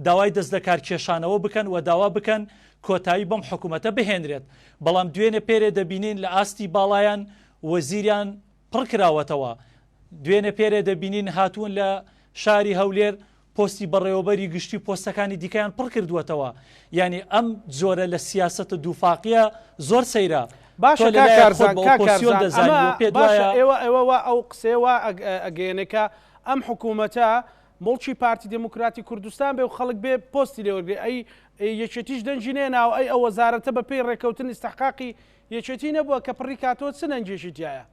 داوای دەستلەکارکێشانەوە بکەن و داوا بکەن کۆتایی بەم حکومەتە بهێنرێت، بەڵام دوێنێ پێرێ دەبینین لە ئاستی باڵایان وەزیریان پڕکراوەتەوە، دوێنێ پێرێ دەبینین هاتوون لە شاری هەولێر پۆستی بەڕێوەبەری گشتی و پۆستەکانی دیکەیان پڕکردووەتەوە، یانی ئەم جۆرە لە سیاسەتە دووفاقییە زۆر سەیرە، تۆ باشە لە کاک لایەک خۆت کارزان بە کاک ئۆپۆسیۆن کارزان دەزانی ئەمە و پێت باشە وایە ئێوە ئێوە وا ئەو قسەیە وا ئەگەیەنێ کە ئەم حکوومەتە موڵکی پارتی دێموکراتی کوردستان بێ و خەڵک بێ پۆستی لێ وەرگرێ ئەی یەکێتیش دەنگی نەهێناوە ئەی ئەو وەزارەتە بە پێی ڕێکەوتن ئیستحقاقی یەکێتی نەبووە کە پڕی کاتەوە چ نەنگێکی تیایە؟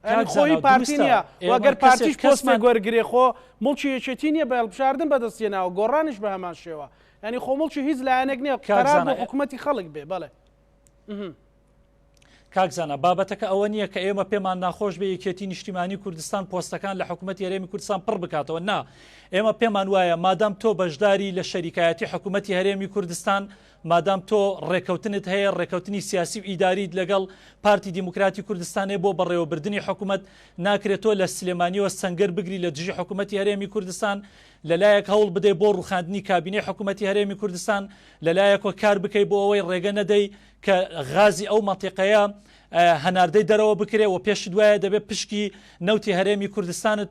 یانی کاک خۆی زانا پارتی دروستە نییە و ئێمە گەر کەسێک پارتیش پۆستێک کەسمان وەرگرێ خۆ موڵکی یەکێتی نییە بە هەڵبژاردن بەدەستی هێناوە گۆڕانیش بە هەمان شێوە یانی خۆ موڵکی هیچ لایەنێک نییە کاک قەرار زانا بوو حکوومەتی خەڵک بێ بەڵێ کاک زانا بابەتەکە ئەوە نییە کە ئێمە پێمان ناخۆش بێ یەکێتی نیشتیمانی کوردستان پۆستەکان لە حکوومەتی هەرێمی کوردستان پڕ بکاتەوە نا ئێمە پێمان وایە مادام تۆ بەشداری لە شەریکایەتی حکوومەتی هەرێمی کوردستان مادام تۆ ڕێکەوتنت هەیە ڕێکەوتنی سیاسی و ئیداریت لەگەڵ پارتی دیموکراتی کوردستان هەیە بۆ بەڕێوەبردنی حکوومەت ناکرێت تۆ لە سلێمانیەوە سەنگەر بگری لە دژی حکوومەتی هەرێمی کوردستان لەلایەک هەوڵ بدەی بۆ ڕوخاندنی کابینەی حکوومەتی هەرێمی کوردستان لەلایەکەوە کار بکەی بۆ ئەوەی ڕێگە نەدەی کە غازی ئەو مەنتیقەیە هەناردەی دەرەوە بکرێ و پێشت وایە دەبێت پشکی نەوتی هەرێمی کوردستانت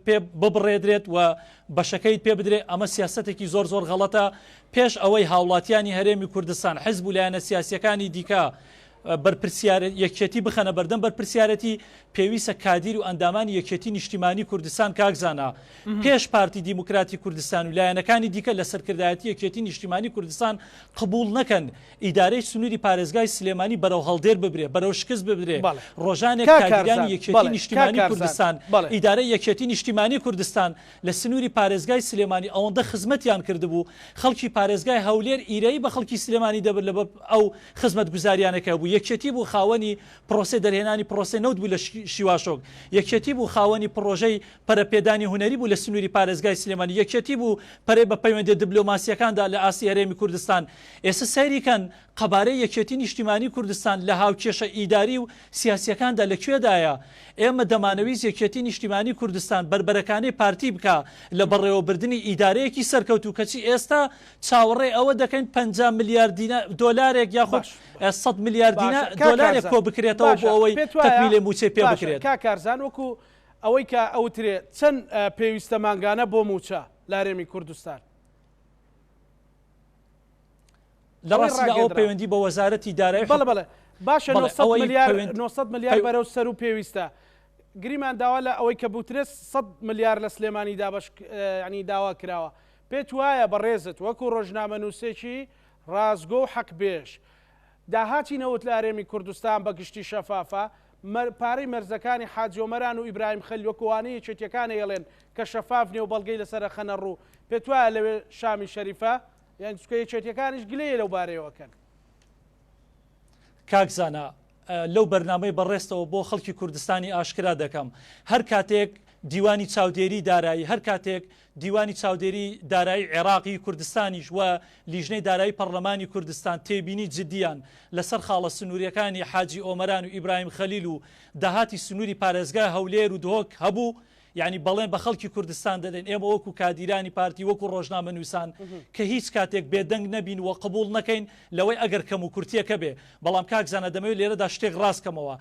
پێ ببڕێدرێت و بەشەکەیت پێ بدرێت ئەمە سیاسەتێکی زۆر زۆر غەڵەتە پێش ئەوەی هاوڵاتیانی هەرێمی کوردستان حزب و لایەنە سیاسیەکانی دیکە بەرپرسیار یەکێتی بخەنە بەردەم بەرپرسیارەتی پێویستە کادیر و ئەندامانی یەکێتی نیشتیمانی کوردستان کاک زانا پێش پارتی دیموکراتی کوردستان و لایەنەکانی دیکە لە سەرکردایەتی یەکێتی نیشتیمانی کوردستان قبوڵ نەکەن ئیدارەی سنووری پارێزگای سلێمانی بەرەو هەڵدێر ببرێ بەرەو شکست ببرێ بەڵێ ڕۆژانێک کاک کادیرانی کارزان یەکێتی بەڵێ کاک نیشتیمانی کارزان کوردستان بەڵێ. ئیدارەی یەکێتی نیشتیمانی کوردستان لە سنووری پارێزگای سلێمانی ئەوەندە خزمەتیان کردبوو خەڵکی پارێزگای هەولێر ئیرەیی بە خەڵکی سلێمانی دەبرد لەبەر ئەو خزمەتگوزاریانە کە هەبوو. یەکێتی بوو خاوەنی پرۆسەی دەرهێنانی پرۆسەی نەوت بوو لە شیواشۆک، یەکێتی بوو خاوەنی پڕۆژەی پەرەپێدانی هونەری بوو لە سنووری پارێزگای سلێمانی، یەکێتی بوو پەرەی بە پەیوەندیە دبلۆماسیەکان دا لە ئاستی هەرێمی کوردستان. ئێستا سەیری کەن قەبارەی یەکێتی نیشتیمانی کوردستان لە هاوکێشە ئیداری و سیاسیەکاندا لە کوێدایە؟ ئێمە دەمانەویست یەکێتی نیشتیمانی کوردستان بەربەرەکانێی پارتی بکا لە بەڕێوەبردنی ئیدارەیەکی سەرکەوتوو کەچی ئێستا چاوەڕێی ئەوە دەکەین 50 ملیار دینا دۆلارێک یاخود باش 100 ملیار باشە دینا کاک دۆلارێک کارزان کۆ بکرێتەوە بۆ باشە ئەوەی پێت وایە تەکمیلەی مووچەی پێ باشە بکرێت. کاک کارزان وەکو ئەوەی کە ئەوترێ چەند پێویستە مانگانە بۆ مووچە لە هەرێمی کوردستان؟ لە ئەوەی ڕاستیدا ئەوە ڕاگەیەندراوە. پەیوەندی بە وەزارەتی دارایی بەڵێ حکو بەڵێ باشە بەڵێ 900 ئەوەی ملیار پەیوەند 900 ملیار پەی بەرەو سەروو پێویستە گریمان داوا لە ئەوەی کە بوترێت 100 ملیار لە سلێمانی دابەش یعنی داوا کراوە پێت وایە بەڕێزت وەکو ڕۆژنامەنووسێکی ڕاستگۆ و حەقبێژ داهاتی نەوت لە هەرێمی کوردستان بە گشتی شەفافە، مەر پارەی مەرزەکانی حاجی ئۆمەران و ئیبراهیم خەلیل وەکو ئەوانەی یەکێتیەکان ئەیڵێن کە شەفاف نیە و بەڵگەی لەسەر ئەخەنە ڕوو، پێتوایە لەوێ شامی شەریفە؟ یان چونکە یەکێتیەکانیش گلەیی لەو بارەیەوە ئەکەن. کاک زانا لەو بەرنامەی بەڕێزتەوە بۆ خەڵکی کوردستانی ئاشکرا دەکەم هەر کاتێک دیوانی چاودێری دارایی هەر کاتێک دیوانی چاودێری دارایی عێراقی کوردستانیش و لیژنەی دارایی پەڕلەمانی کوردستان تێبینی جدیان لەسەر خاڵە سنوریەکانی حاجی ئۆمەران و ئیبراهیم خەلیل و داهاتی سنوری پارێزگای هەولێر و دهۆک هەبوو یانی بەڵێن بە خەڵکی کوردستان دەدەین ئێمە وەکو کادیرانی پارتی وەکو ڕۆژنامەنووسان کە هیچ کاتێک بێدەنگ نەبین و قبوڵ نەکەین لەوەی ئەگەر کەموکورتیەکە بێ بەڵام کاک زانا دەمەوێت لێرەدا شتێک ڕاست کەمەوە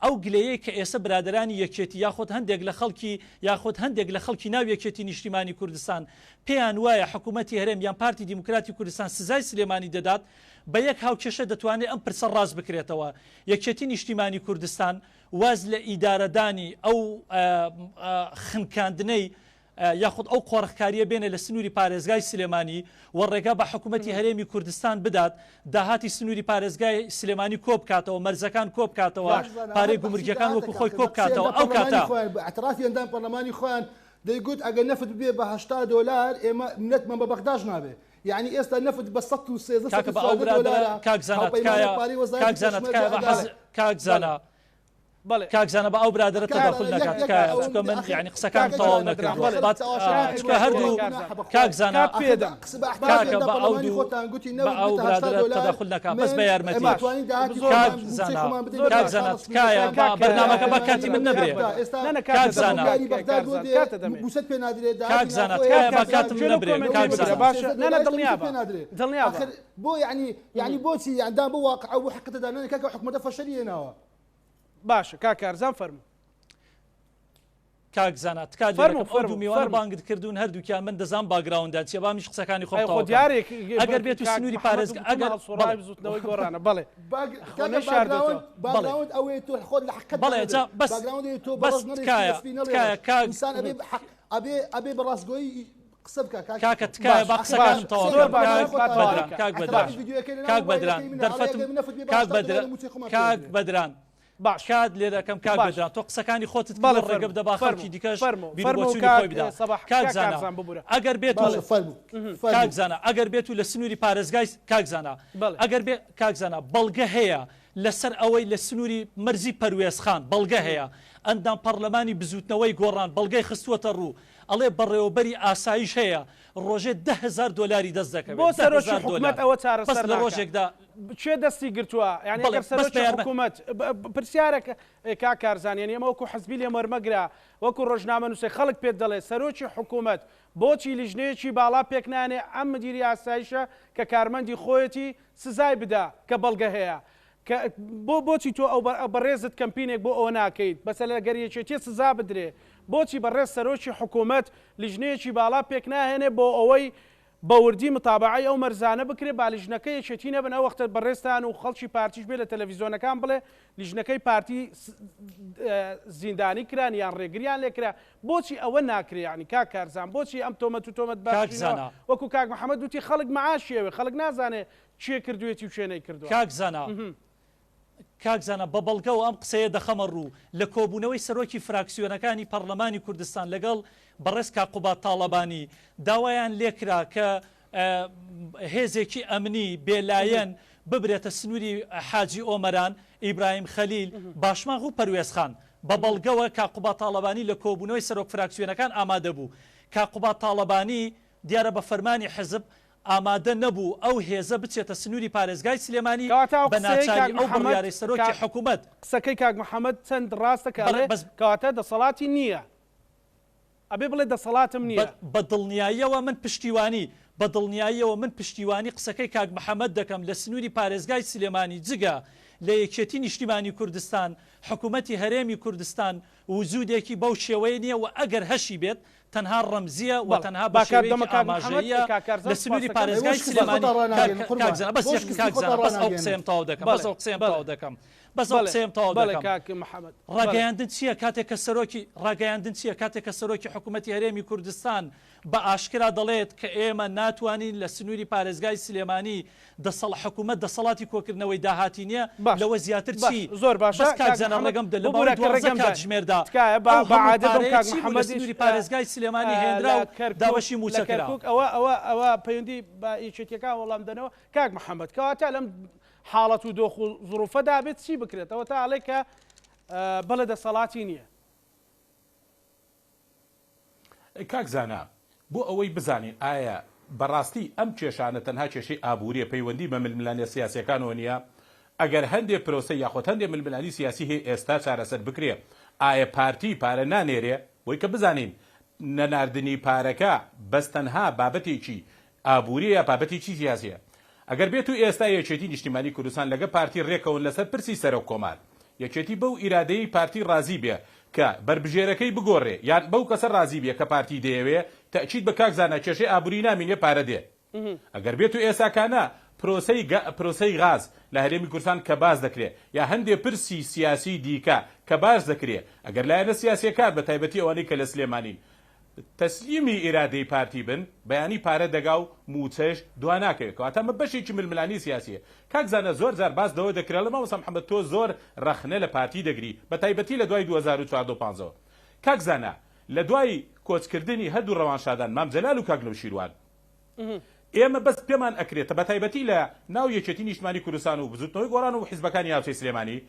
ئەو گلەیەی کە ئێسە برادەرانی یەکێتی یاخود هەندێک لە خەڵکی یاخود هەندێک لە خەڵکی ناو یەکێتی نیشتیمانی کوردستان پێیان وایە حکوومەتی هەرێم یان پارتی دیموکراتی کوردستان سزای سلێمانی دەدات بە یەک هاوکێشە دەتوانێت ئەم پرسە ڕاست بکرێتەوە یەکێتی نیشتیمانی کوردستان واز لە ئیدارەدانی ئەو خنکاندنەی یاخود ئەو قۆرخکارییە بێنێ لە سنووری پارێزگای سلێمانی و ڕێگا بە حکوومەتی هەرێمی کوردستان بدات داهاتی سنووری پارێزگای سلێمانی کۆبکاتەوە، مەرزەکان کۆبکاتەوە، پارەی گومرگیەکان وەکو خۆی کۆبکاتەوە، ئەو کاتە. ئیعترافی ئەندام پەرلەمانی خۆیان دەیگوت ئەگەر نەفت ببێ بە 80 دۆلار ئێمە منەتمان بە بەغداش نابێ یعنی ئێستا نەفت بە 113 کاکە بە ئەو برادەرە کاک زانا تکایە کاک زانا تکایە بە حەز کاک زانا بەڵێ. کاک زانا با ئەو برادەرە کاک تەدەخول یەک نەکات یەک تکایە ئەوم چونکە من ئەخی یعنی قسەکانم کاکە تەواو جان نەکردووە بەڵێ با چاوەشەکانی چونکە هەردوو گوناحە بەخوا کاک زانا کات پێدەم قسە بە احترامی کاکە ئەندام بە ئەو پەرلەمانی دوو خۆتان گوتی بە نەوت ئەو بێتە 80 برادەرە دۆلار تەدەخول نەکا بەس من بە ئێمە یارمەتی توانین داهاتی زۆر کاک خۆمان مووچەی زانا خۆمان بدەین زۆر بە کاک باش زانا خاڵە تکایە سنووریەکان با کاک بەرنامەکە با هاوپەیمانی کاتی من بەغداد نەبرێ دا ئێستا نە نە کاک کاتە دەمێ زانا بڕیاری کاک بەغداد بۆ کارزان دێ کاتە دەمێ مووچەت پێ نادرێ کاک داهاتی زانا ناوخۆیە تکایە با کاک کارزان کاتم گوێ لەو نەبرێ کۆمێنتەی کاک بگرە زانا باشە 13 نە نە دۆلار دڵنیا مووچەت بە پێ نادرێ دڵنیا بە ئاخر بۆ یعنی یعنی بۆچی یان دان بۆ واقع بۆ حقیقەتە دانانی کاکە حکومەتە فەشەلی هێناوە. باشە کاک کارزان فەرموو. کاک زانا تکات لێ فەرموو دەکەم ئەو دوو فەرموو میوانە فەرموو. بانگت کردوون هەردووکیان من دەزانم background یان چیە با منیش قسەکانی خۆم ئەی خۆ تەواو کەم دیارە ئەگەر بێت و کاک سنووری محەمەد پارێزگا وتومە ئەگەر هەڵسوڕاوی بەڵێ بزووتنەوەی گۆڕانە بەڵێ باگ خۆ کاکە نەیشاردۆتەوە. background بەڵێ background ئەوەیە تۆ خۆت لە حەقت بەڵێ دانەبێ جا بەس background ئەوەیە تۆ بە بەس ڕەش نەڵێ تکایە بە سپی نەڵێ تکایە ڕەش کاک ئینسان ئەبێ حەق ئەبێ ئەبێ بە ڕاستگۆیی قسە بکا کاک کاکە تکایە باش با باش قسەکانم تەواو زۆر کەم باشە کاک با تەواوی بەدران کە کاک بەدران باش کاک بەدران دەرفەتم کاک بەدران کاک بەدران باش کات لێ دەکەم کاک باش بەدران تۆ قسەکانی خۆتت بەڵێ کردووە ڕێگە فەرموو بدە با خەڵکی فەرموو دیکەش فەرموو بیرو فەرموو بۆچوونی کاک خۆی بدا سەباح کاک کاک زانا کارزان ببورە ئەگەر بێت و باشە فەرموو کاک فەرموو زانا ئەگەر بێت و لە سنووری پارێزگای کاک زانا بەڵێ ئەگەر بێ کاک زانا بەڵگە هەیە لەسەر ئەوەی لە سنووری مەرزی پەروێزخان بەڵگە هەیە ئەندام پەڕلەمانی بزووتنەوەی گۆڕان بەڵگەی خستووەتە ڕوو ئەڵێ بەڕێوەبەری ئاسایش هەیە ڕۆژێ 10,000 دۆلاری دەست دەکەوێت بۆ دە سەرۆکی هەزار حکومەت دۆلار ئەوە بەس چارەسەر لە ناکا ڕۆژێکدا کێ دەستی گرتووە یانی بەڵێ ئەگەر بەس سەرۆکی بە یارمە حکومەت پرسیارەک کاک کارزان یانی ئەمە وەکو حزبی لێم وەرمەگرە وەکو ڕۆژنامەنووسێک خەڵک پێت دەڵێ سەرۆکی حکومەت بۆچی لیژنەیەکی باڵا پێک نانێ ئەم مدیری ئاسایشە کە کارمەندی خۆیەتی سزای بدا کە بەڵگە هەیە کە بۆ بۆچی تۆ ئەو بەڕێزت کەمپینێک بۆ ئەوە ناکەیت مەسەلەن گەر یەکێتیە سزا بدرێ بۆچی بەڕێز سەرۆکی حکومەت لیژنەیەکی باڵا پێک ناهێنێ بۆ ئەوەی بە وردی متابەعەی ئەو مەرزانە بکرێ با لیژنەکە یەکێتی نەبن ئەو وەختە بەڕێزتان و خەڵکی پارتیش بێ لە تەلەڤیزۆنەکان بڵێ لیژنەکەی پارتی زیندانی کران یان ڕێگریان لێکرا بۆچی ئەوە ناکرێ یانی کاک کارزان بۆچی ئەم تۆمەت و تۆمەت کاک بەخشینەوە زانا. وەکو کاک محەمەد وتی خەڵک مەعاشی ئەوێ خەڵک نازانێ کێ کردوێتی و کێ نەیکردوە. کاک زانا کاک زانا بە بەڵگەوە ئەم قسەیە دەخەمە ڕوو، لە کۆبوونەوەی سەرۆکی فراکسیۆنەکانی پەڕلەمانی کوردستان لەگەڵ بەڕێز کاک قوباد تاڵەبانی داوایان لێکرا کە هێزێکی ئەمنی بێ لایەن ببرێتە سنووری حاجی ئۆمەران. ئیبراهیم خەلیل، باشماغ و پەروێزخان. بە بەڵگەوە کاک قوباد تاڵەبانی لە کۆبوونەوەی سەرۆک فراکسیۆنەکان ئامادە بوو. کاک قوباد تاڵەبانی دیارە بە فەرمانی حزب ئامادە نەبوو ئەو هێزە بچێتە سنووری پارێزگای سلێمانی، کەواتە ئەو بە قسەیەی کاک ناچاری ئەو محەمەد بڕیارەی سەرۆکی کاک حکومەت. قسەکەی کاک محەمەد چەند ڕاستە کە بەڵێ ئەڵێ بەس. کەواتە دەسەڵاتی نییە ئەبێ بڵێ دەسەڵاتم بە نییە. بە دڵنیاییەوە من پشتیوانی بە دڵنیاییەوە من پشتیوانی قسەکەی کاک محەمەد دەکەم لە سنووری پارێزگای سلێمانی جگە لە یەکێتی نیشتیمانی کوردستان حکومەتی هەرێمی کوردستان وجودێکی بەو شێوەیە نییە و ئەگەر هەشی بێت تەنها ڕەمزییە و بەڵێ تەنها بە با کات شێوەیەکی دەمە کاک محەمەد ئاماژەییە کاک لە کارزان سنووری سوپاسەکەم. ئەی بۆ پارێزگای شکستی سلێمانی خۆتان کاک ڕاناگەیەنن کاک قوربان زانا بەس بۆ یەک شکستی کاک خۆتان زانا بەس ئەو ڕاناگەیەنن. قسەیەم تەواو دەکەم بەس بەڵێ ئەو قسەیەم بەڵێ تەواو دەکەم بەس ئەو بەڵێ قسەیەم تەواو بەڵێ دەکەم کاک محەمەد بەڵێ. ڕاگەیاندن چییە کاتێک کە سەرۆکی ڕاگەیاندن چییە کاتێک کە سەرۆکی حکوومەتی هەرێمی کوردستان بە ئاشکرا دەڵێت کە ئێمە ناتوانین لە سنووری پارێزگای سلێمانی دەسەڵ حکوومەت دەسەڵاتی کۆکردنەوەی داهاتی نییە باش لەوە زیاتر باش چی زۆر باشە بەس کاک کاک زانا محەمەد ڕێگەم بدە لە ببورە ماوەی کە 12 ڕێگەم دای کاتژمێردا تکایە با ئەو با هەموو عادە بم پارەیە کاک چی بوو لە محەمەدیش سنووری پارێزگای سلێمانی هێنرا لە و کەرکوک دابەشی لە مووچە کرا؟ کەرکوک ئەوە ئەوە ئەوە پەیوەندی بە یەکێتیەکان وەڵام دەنەوە کاک محەمەد کەواتە لەم حاڵەت و دۆخ و زڕوفەدا بێت چی بکرێت ئەوە تا ئەڵێ کە بەڵێ دەسەڵاتی نییە. کاک زانا بۆ ئەوەی بزانین ئایا بەڕاستی ئەم کێشانە تەنها کێشەی ئابووریە پەیوەندی بە ململانێ سیاسیەکانەوە نیە، ئەگەر هەندێ پرۆسە یاخود هەندێ ململانی سیاسی هەیە ئێستا چارەسەر بکرێ ئایا پارتی پارە نانێرێ؟ بۆی کە بزانین نەناردنی پارەکە بەس تەنها بابەتێکی ئابووریە یا بابەتێکی سیاسیە؟ ئەگەر بێتو ئێستا یەکێتی نیشتیمانی کوردستان لەگە پارتی رێکەون لەسەر پرسی سەرۆک کۆمار، یەکێتی بەو ئیرادەیەی پارتی رازی بێ کە بەربژێرەکەی بگۆرێ یان بەو کەسە رازی بێ کە پارتی دەیەوێ، تەئکید بە کاک زانا کێشەی ئابووری نامینێ پارە دێ. ئەگەر بێتو ئێساکانە پرۆسەی پرۆسەی غاز لە هەرێمی کوردستان کە باس دەکرێ یا هەندێ پرسی سیاسی دیکە کە باس دەکرێ ئەگەر لایەنە سیاسیەکان بە تایبەتی ئەوانەی کە لە سلێمانین تەسلیمی ئیرادەی پارتی بن، بەیانی پارە دەگا و مووچەش دوا ناکەوێ. کەواتە ئەمە بەشێکی ململانێی سیاسییە. کاک زانا زۆر جار باس لەوە دەکرێ ئەڵێ مامۆستا محەمەد تۆ زۆر رەخنە لە پارتی دەگری، بە تایبەتی لە دوای 2014 و پانزەوە. کاک زانا لە دوای کۆچکردنی هەردوو رەوانشادان مام جەلال و کاک نەوشیروان، ئێمە بەس پێمان ئەکرێت بەتایبەتی لە ناو یەکێتی نیشتمانی کوردستان و بزوتنەوەی گۆڕان و حیزبەکانی ناوچەی سلێمانی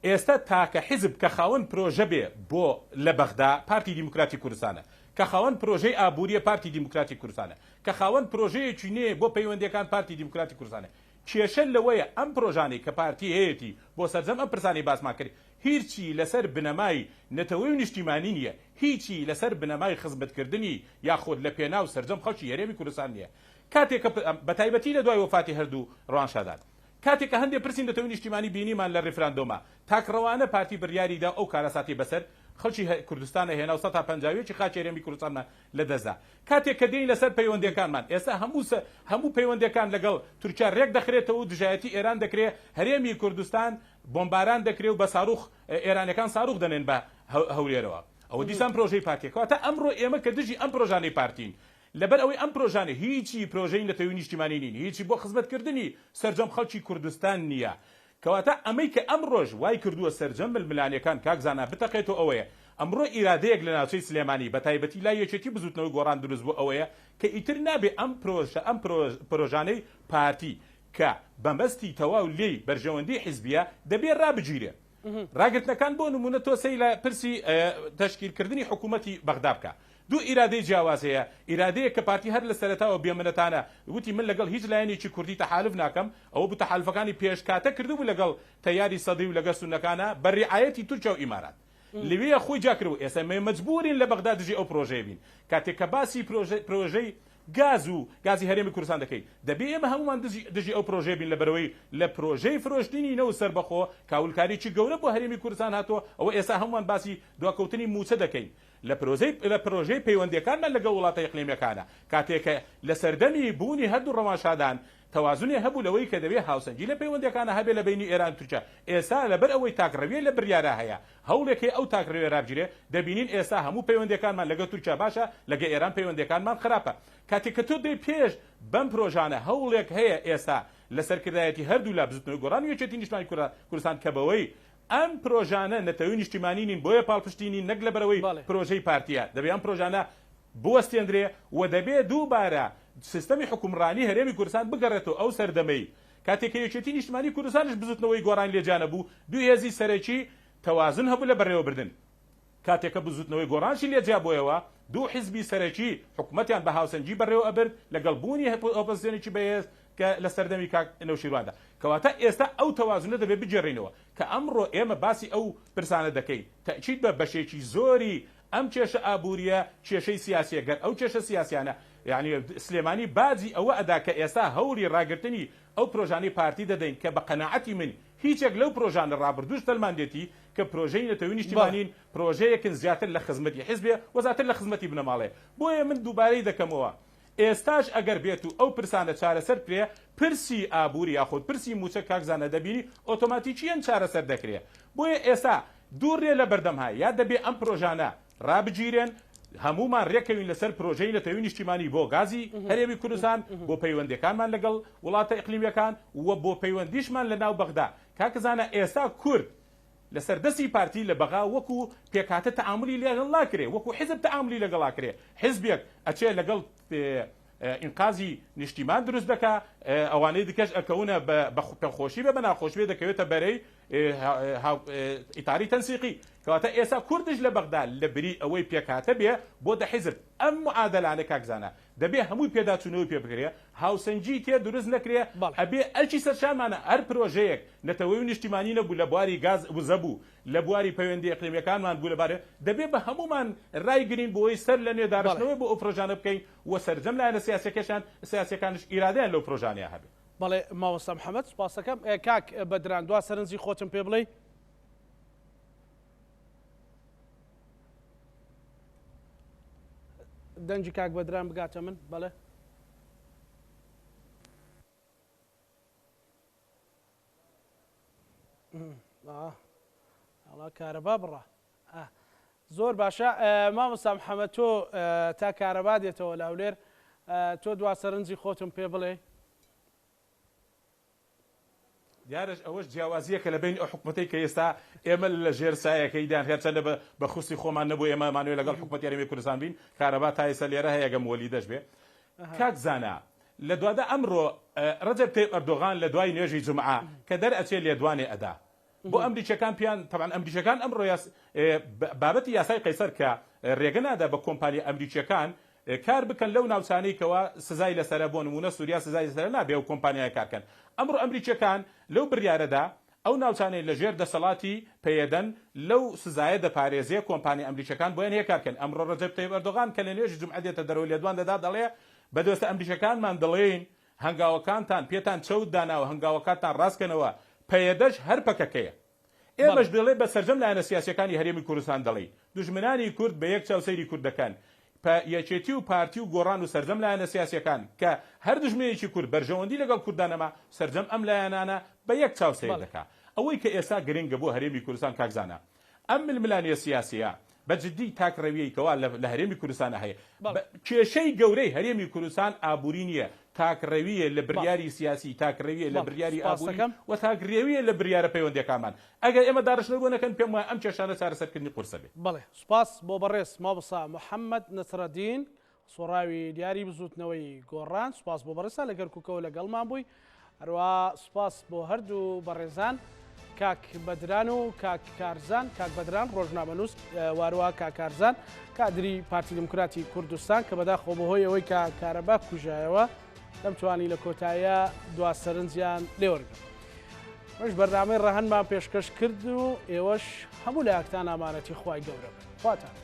ئێستا تاکە حیزب کە خاوەن پرۆژە بێ بۆ لە بەغدا پارتی دیموکراتی کوردستانە کە خاوەن پرۆژەی ئابوریە پارتی دیموکراتی کوردستانە کە خاوەن پرۆژەیەکی نوێ بۆ پەیوەندیەکان پارتی دیموکراتی کوردستانە کێشە لەوەیە ئەم پرۆژانەی کە پارتی هەیەتی بۆ سەرجەم ئەم پرسانەی باسمان کرد هیرچی لەسەر بنەمای نەتەوەی و نیشتیمانی نیە، هیچی لەسەر بنەمای خزمەتکردنی یاخود لە پێناو سەرجەم خەڵکی هەرێمی کوردستان نیە. کاتێک کە بەتایبەتی لە دوای وەفاتی هەردوو ڕەوانشادان. کاتێک کە هەندێ پرسی نەتەوەی نیشتیمانی بینیمان لە ڕیفراندۆما تاکڕەوانە پارتی بڕیاری دا و ئەو کارەساتەی بەسەر خەڵکی کوردستانا هێنا و سەتا 51 ی خاکی هەرێمی کوردستانمان لە دەست دا. کاتێک کە دێین لەسەر پەیوەندیەکانمان ئێستا هەموو هەموو پەیوەندیەکان لەگەڵ تورکیا رێک دەخرێتەوە و دژایەتی ئێران دەکرێ هەرێمی کوردستان بۆمباران دەکرێ و بە ساروخ ئێرانیەکان ساروخ دەنێن بە هەولێرەوە ئەوە دیسان پرۆژەی پارتیە کەواتە ئەمڕۆ ئێمە کە دژی ئەم پرۆژانەی پارتین لەبەر ئەوەی ئەم پرۆژانە هیچی پرۆژەی نەتەوەی نیشتیمانی نین هیچی بۆ خزمەتکردنی سەرجەم خەڵکی کوردستان نییە کەواتە ئەمەی کە ئەمڕۆش وای کردووە سەرجەم ململانێکان کاک زانا بتەقێتەوە ئەوەیە ئەمڕۆ ئیرادەیەک لە ناوچەی سلێمانی بەتایبەتی لای یەکێتی بزوتنەوەی گۆڕان دروست بوو ئەوەیە کە ئیتر نابێ ئەم پرۆژە ئەم پرۆژانەی پارتی کە بەمەستی تەواو لێی بەرژەوەندی حیزبیە دەبێ رابگیرێ. راگرتنەکان بۆ نمونە تۆ سەی لە پرسی تەشکیل کردنی حکومەتی بەغدا بکە. دوو ئیرادەی جیاواز هەیە، ئیرادەیەک کە پارتی هەر لە سەرەتاوە بێمنەتانە وتی من لەگەڵ هیچ لایەنێکی کوردی تەحالف ناکەم، ئەوە بوو تەحالفەکانی پێش کاتە کردبوو لەگەڵ تەیاری سەدری و لەگەڵ سوننەکانا بە ریعایەتی تورکیا و ئیمارات. لەوێ خۆی جیا کردبوو. ئێستا ئێمە مەجبورین لە بەغدا دژی ئەو پرۆژەیە بین. کاتێک کە باسی پرۆژەی گاز و گازی هەرێمی کوردستان دەکەی دەبێ ئێمە هەموومان دژی دژی ئەو پرۆژەیە بین لەبەرئەوەی لە پرۆژەی فرۆشتنی نەوت سەربەخۆ کاولکاریی گەورە بۆ هەرێمی کوردستان هاتووە ئەوە ئێستا هەموومان باسی دواکەوتنی مووچە دەکەین لە پرۆزەی لە پرۆژەی پەیوەندیەکانمان لەگەڵ وڵاتە ئیقلیمیەکانە کاتێک کە لە سەردەمی بوونی هەردوو ڕەوانشادان تەوازنێ هەبوو لەوەی کە دەبێ هاوسەنگی لە پەیوەندیەکانە هەبێ لە بەینی ئێران و تورکیا ئێستا لەبەر ئەوەی تاکڕەویە لە بریارا هەیە هەوڵێک هەیە ئەو تاکڕەویە رابگیرێ، دەبینین ئێستا هەموو پەیوەندیەکانمان لەگەڵ تورکیا باشە، لەگە ئێران پەیوەندیەکانمان خراپە. کاتێک کە تۆ دێی پێش بەم پرۆژانە، هەوڵێک هەیە ئێستا لە سەرکردایەتی هەردوولا بزوتنەوەی گۆڕان و یەکێتی نیشتمانی کوردستان کە بەوەی ئەم پرۆژانە نەتەوەی نیشتیمانی نین بۆیە پاڵپشتی نین نەک لەبەرئەوەی پرۆژەی پارتیە، دەبێ ئەم پرۆژانە بوەستێندرێ و دەبێ دووبارە سیستەمی حوکمڕانی هەرێمی کوردستان بگەڕێتەوە ئەو سەردەمەی. کاتێک کە یەکێتی نیشتمانی کوردستانیش بزوتنەوەی گۆڕانی لێ جیا نەبوو، دوو هێزی سەرەکی تەوازن هەبوو لە بەڕێوەبردن. کاتێک کە بزوتنەوەی گۆڕانشی لێ جیا بۆیەوە، دوو حیزبی سەرەکی حکومەتیان بە هاوسەنگی بەڕێوە ئەبرد لەگەڵ بوونی ئۆپۆزسیۆنێکی بەهێز کە لە سەردەمی کاک نەوشیرواندا. کەواتە ئێستا ئەو تەوازنە دەبێ بگێڕینەوە کە ئەمڕۆ ئێمە باسی ئەو پرسانە دەکەین، تەئکید بە بەشێکی زۆری ئەم کێشە ئابوورییە کێشەی سیاسییە، گەر ئەو کێشە سیاسیانە یانی سلێمانی باجی ئەوە ئەدا کە ئێستا هەوڵی ڕاگرتنی ئەو پرۆژانەی پارتی دەدەین کە بە قەناعەتی من هیچێک لەو پرۆژانە ڕابردووش سەلماندێتی کە پرۆژەی نەتەوەی نیشتیمانین، پرۆژەیەکن زیاتر لە خزمەتی حیزبێ و زیاتر لە خزمەتی بنەماڵەیە. بۆیە من دووبارەی دەکەمەوە ئێستاش ئەگەر بێت و ئەو پرسانە چارەسەر بکرێ، پرسی ئابووری یاخود پرسی مووچە کاک زانا دەبینی ئۆتۆماتیکییەن چارەسەر دەکرێ. بۆیە ئێستا دوو رێ لە بەردەم هەیە، یا دەبێ ئەم پرۆژانە رابگیرێن، هەموومان رێککەوین لەسەر پرۆژەی نەتەوەی نیشتیمانی بۆ گازی هەرێمی کوردستان، بۆ پەیوەندییەکانمان لەگەڵ وڵاتە ئیقلیمییەکان و بۆ پەیوەندیشمان لە ناو بەغدا. کاک زانا ئێستا کورد لەسەر دەستی پارتی لە بەغا وەکو پێکهاتە تەعامولی لەگەڵ ناکرێ، وەکو حیزب تەعامولی لەگەڵ ئەکرێ، حیزبێک ئەچێ لەگەڵ ئینقازی نیشتیمان دروست دەکا، ئەوانەی دیکەش ئەکەونە بە پێخۆشی بێ بە ناخۆشی بێ دەکەوێتە بەرەی ئیتاری تەنسیقی. کەواتە ئێستا کوردش لە بەغدا لە بری ئەوەی پێکهاتە بێ بۆتە حیزب. ئەم معادەلانە کاک زانا دەبێ هەمووی پێداچوونەوەی پێ بکرێ، هاوسەنگی تێ دروست نەکرێ، ئەبێ ئەرکی سەرشانمانە هەر پرۆژەیەک نەتەوەیی و نیشتیمانی نەبوو لە بواری گاز وزە بوو، لە بواری پەیوەندییە ئیقلیمییەکانمان بوو لە بارێ دەبێ بە هەموومان رایگرین بۆ ئەوەی سەر لە نوێ دارشتنەوەی بۆ ئەو پرۆژانە بکەین و سەرجەم لایەنە سیاسیەکەشان سیاسیەکانیش ئیرادەیان لەو پرۆژانەیا هەبێ. بەڵێ مامۆستا محەمەد سوپاستەکەم. کاک بەدران دوا سەرنجی خۆتم پێ بڵێی؟ دەنگی کاک بەدران بگاتە من بەڵێ. ئەڵا کارەبا بڕا زۆر باشە مامۆستا محەممەد تۆ تا کارەبا دێتەوە لە هەولێر تۆ دوا سەرنجی خۆتم پێ بڵێ دیارەش ئەوەش جیاوازییەکە لە بەینی ئەو حکومەتەی کە ئێستا ئێمە لە ژێر سایەکەیدان، هەرچەندە بە بە خوستی خۆمان نەبوو ئێمە مانەوێ لەگەڵ حکومەتی هەرێمی کوردستان بین، کارەبا تا ئێستا لێرە هەیە گە موەلیدەش بێ. کاک زانا لە دوادا ئەمڕۆ ڕەجەب تەیب ئەردۆغان لە دوای نوێژی جومعە کە دەرئەچێ لێدوانێ ئەدا بۆ ئەمریکیەکان پێیان تەبعەن ئەمریکیەکان ئەمڕۆ یاس بابەتی یاسای قەیسەر کە رێگە نادا بە کۆمپانیا ئەمریکیەکان کار بکەن لەو ناوچانەی کەوا سزای لەسەرە بۆ نمونە سوریا سزای لەسەرە نابێ ئەو کۆمپانیایە کار کەن ئەمڕۆ ئەمریکیەکان لەو بریارەدا ئەو ناوچانەی لە ژێر دەسەڵاتی پەیەدەن لەو سزایە دەپارێزێ کۆمپانیا ئەمریکیەکان بۆیان هەیە کار کەن ئەمڕۆ رەجەب تەیب ئەردۆغان کە لە نوێژی جومعە دێتە دەرەوە لێدوان دەدا دەڵێ بە دۆستە ئەمریکیەکانمان دەڵێین هەنگاوەکانتان پێتان چەوت داناوە هەنگاوەکانتان ڕاست کەنەوە پەیەدەش هەر پەکەکەیە ئێمەش دەڵێ بە سەرجەم لایەنە سیاسیەکانی هەرێمی کوردستان دەڵێین دوژمنانی کورد بە یەک چاو سەیری کورد دەکەن پە یەکێتی و پارتی و گۆڕان و سەرجەم لایەنە سیاسیەکان کە هەر دوژمنێکی کورد بەرژەوەندی لەگەڵ کوردا نەما سەرجەم ئەم لایەنانە بە یەک چاو سەیر دەکا ئەوەی کە ئێستا گرنگە بۆ هەرێمی کوردستان کاک زانا ئەم ململانێ سیاسیە بە جدی تاک ڕەویەی کەوا لە هەرێمی کوردستانا هەیە کێشەی گەورەی هەرێمی کوردستان ئابوری نیە تاک ڕەویە لە بریاری سیاسی تاک ڕەویە لە بریاری ئابوری و تاک رەویە لە بریارە پەیوەندیەکانمان ئەگەر ئێمە داڕشتنەوە بۆ نەکەن پێم وایە ئەم کێشانە چارەسەرکردنی قورسە بێ. بەڵێ سوپاس بۆ بەڕێز مامۆستا محمد نەسرەدین سۆڕاوی دیاری بزوتنەوەی گۆڕان سوپاس بۆ بەڕێزتان لە کەرکوکەوە لەگەڵمان بووی هەروە سوپاس بۆ هەردوو بەڕێزان کاک بەدران و کاک کارزان کاک بەدران ڕۆژنامەنووس واروە کاک کارزان کادری پارتی دیموکراتی کوردستان کە بەداخەوە بەهۆی ئەوەی کە کارەبا کوژایەوە نەمتوانی لە کۆتاییە دوا سەرنجیان لێوەرگرم. مەش بەرنامەی ڕەهەندمان پێشکەش کرد و ئێوەش هەموو لایەکتان ئامانەتی خوای گەورە بن. خواتان.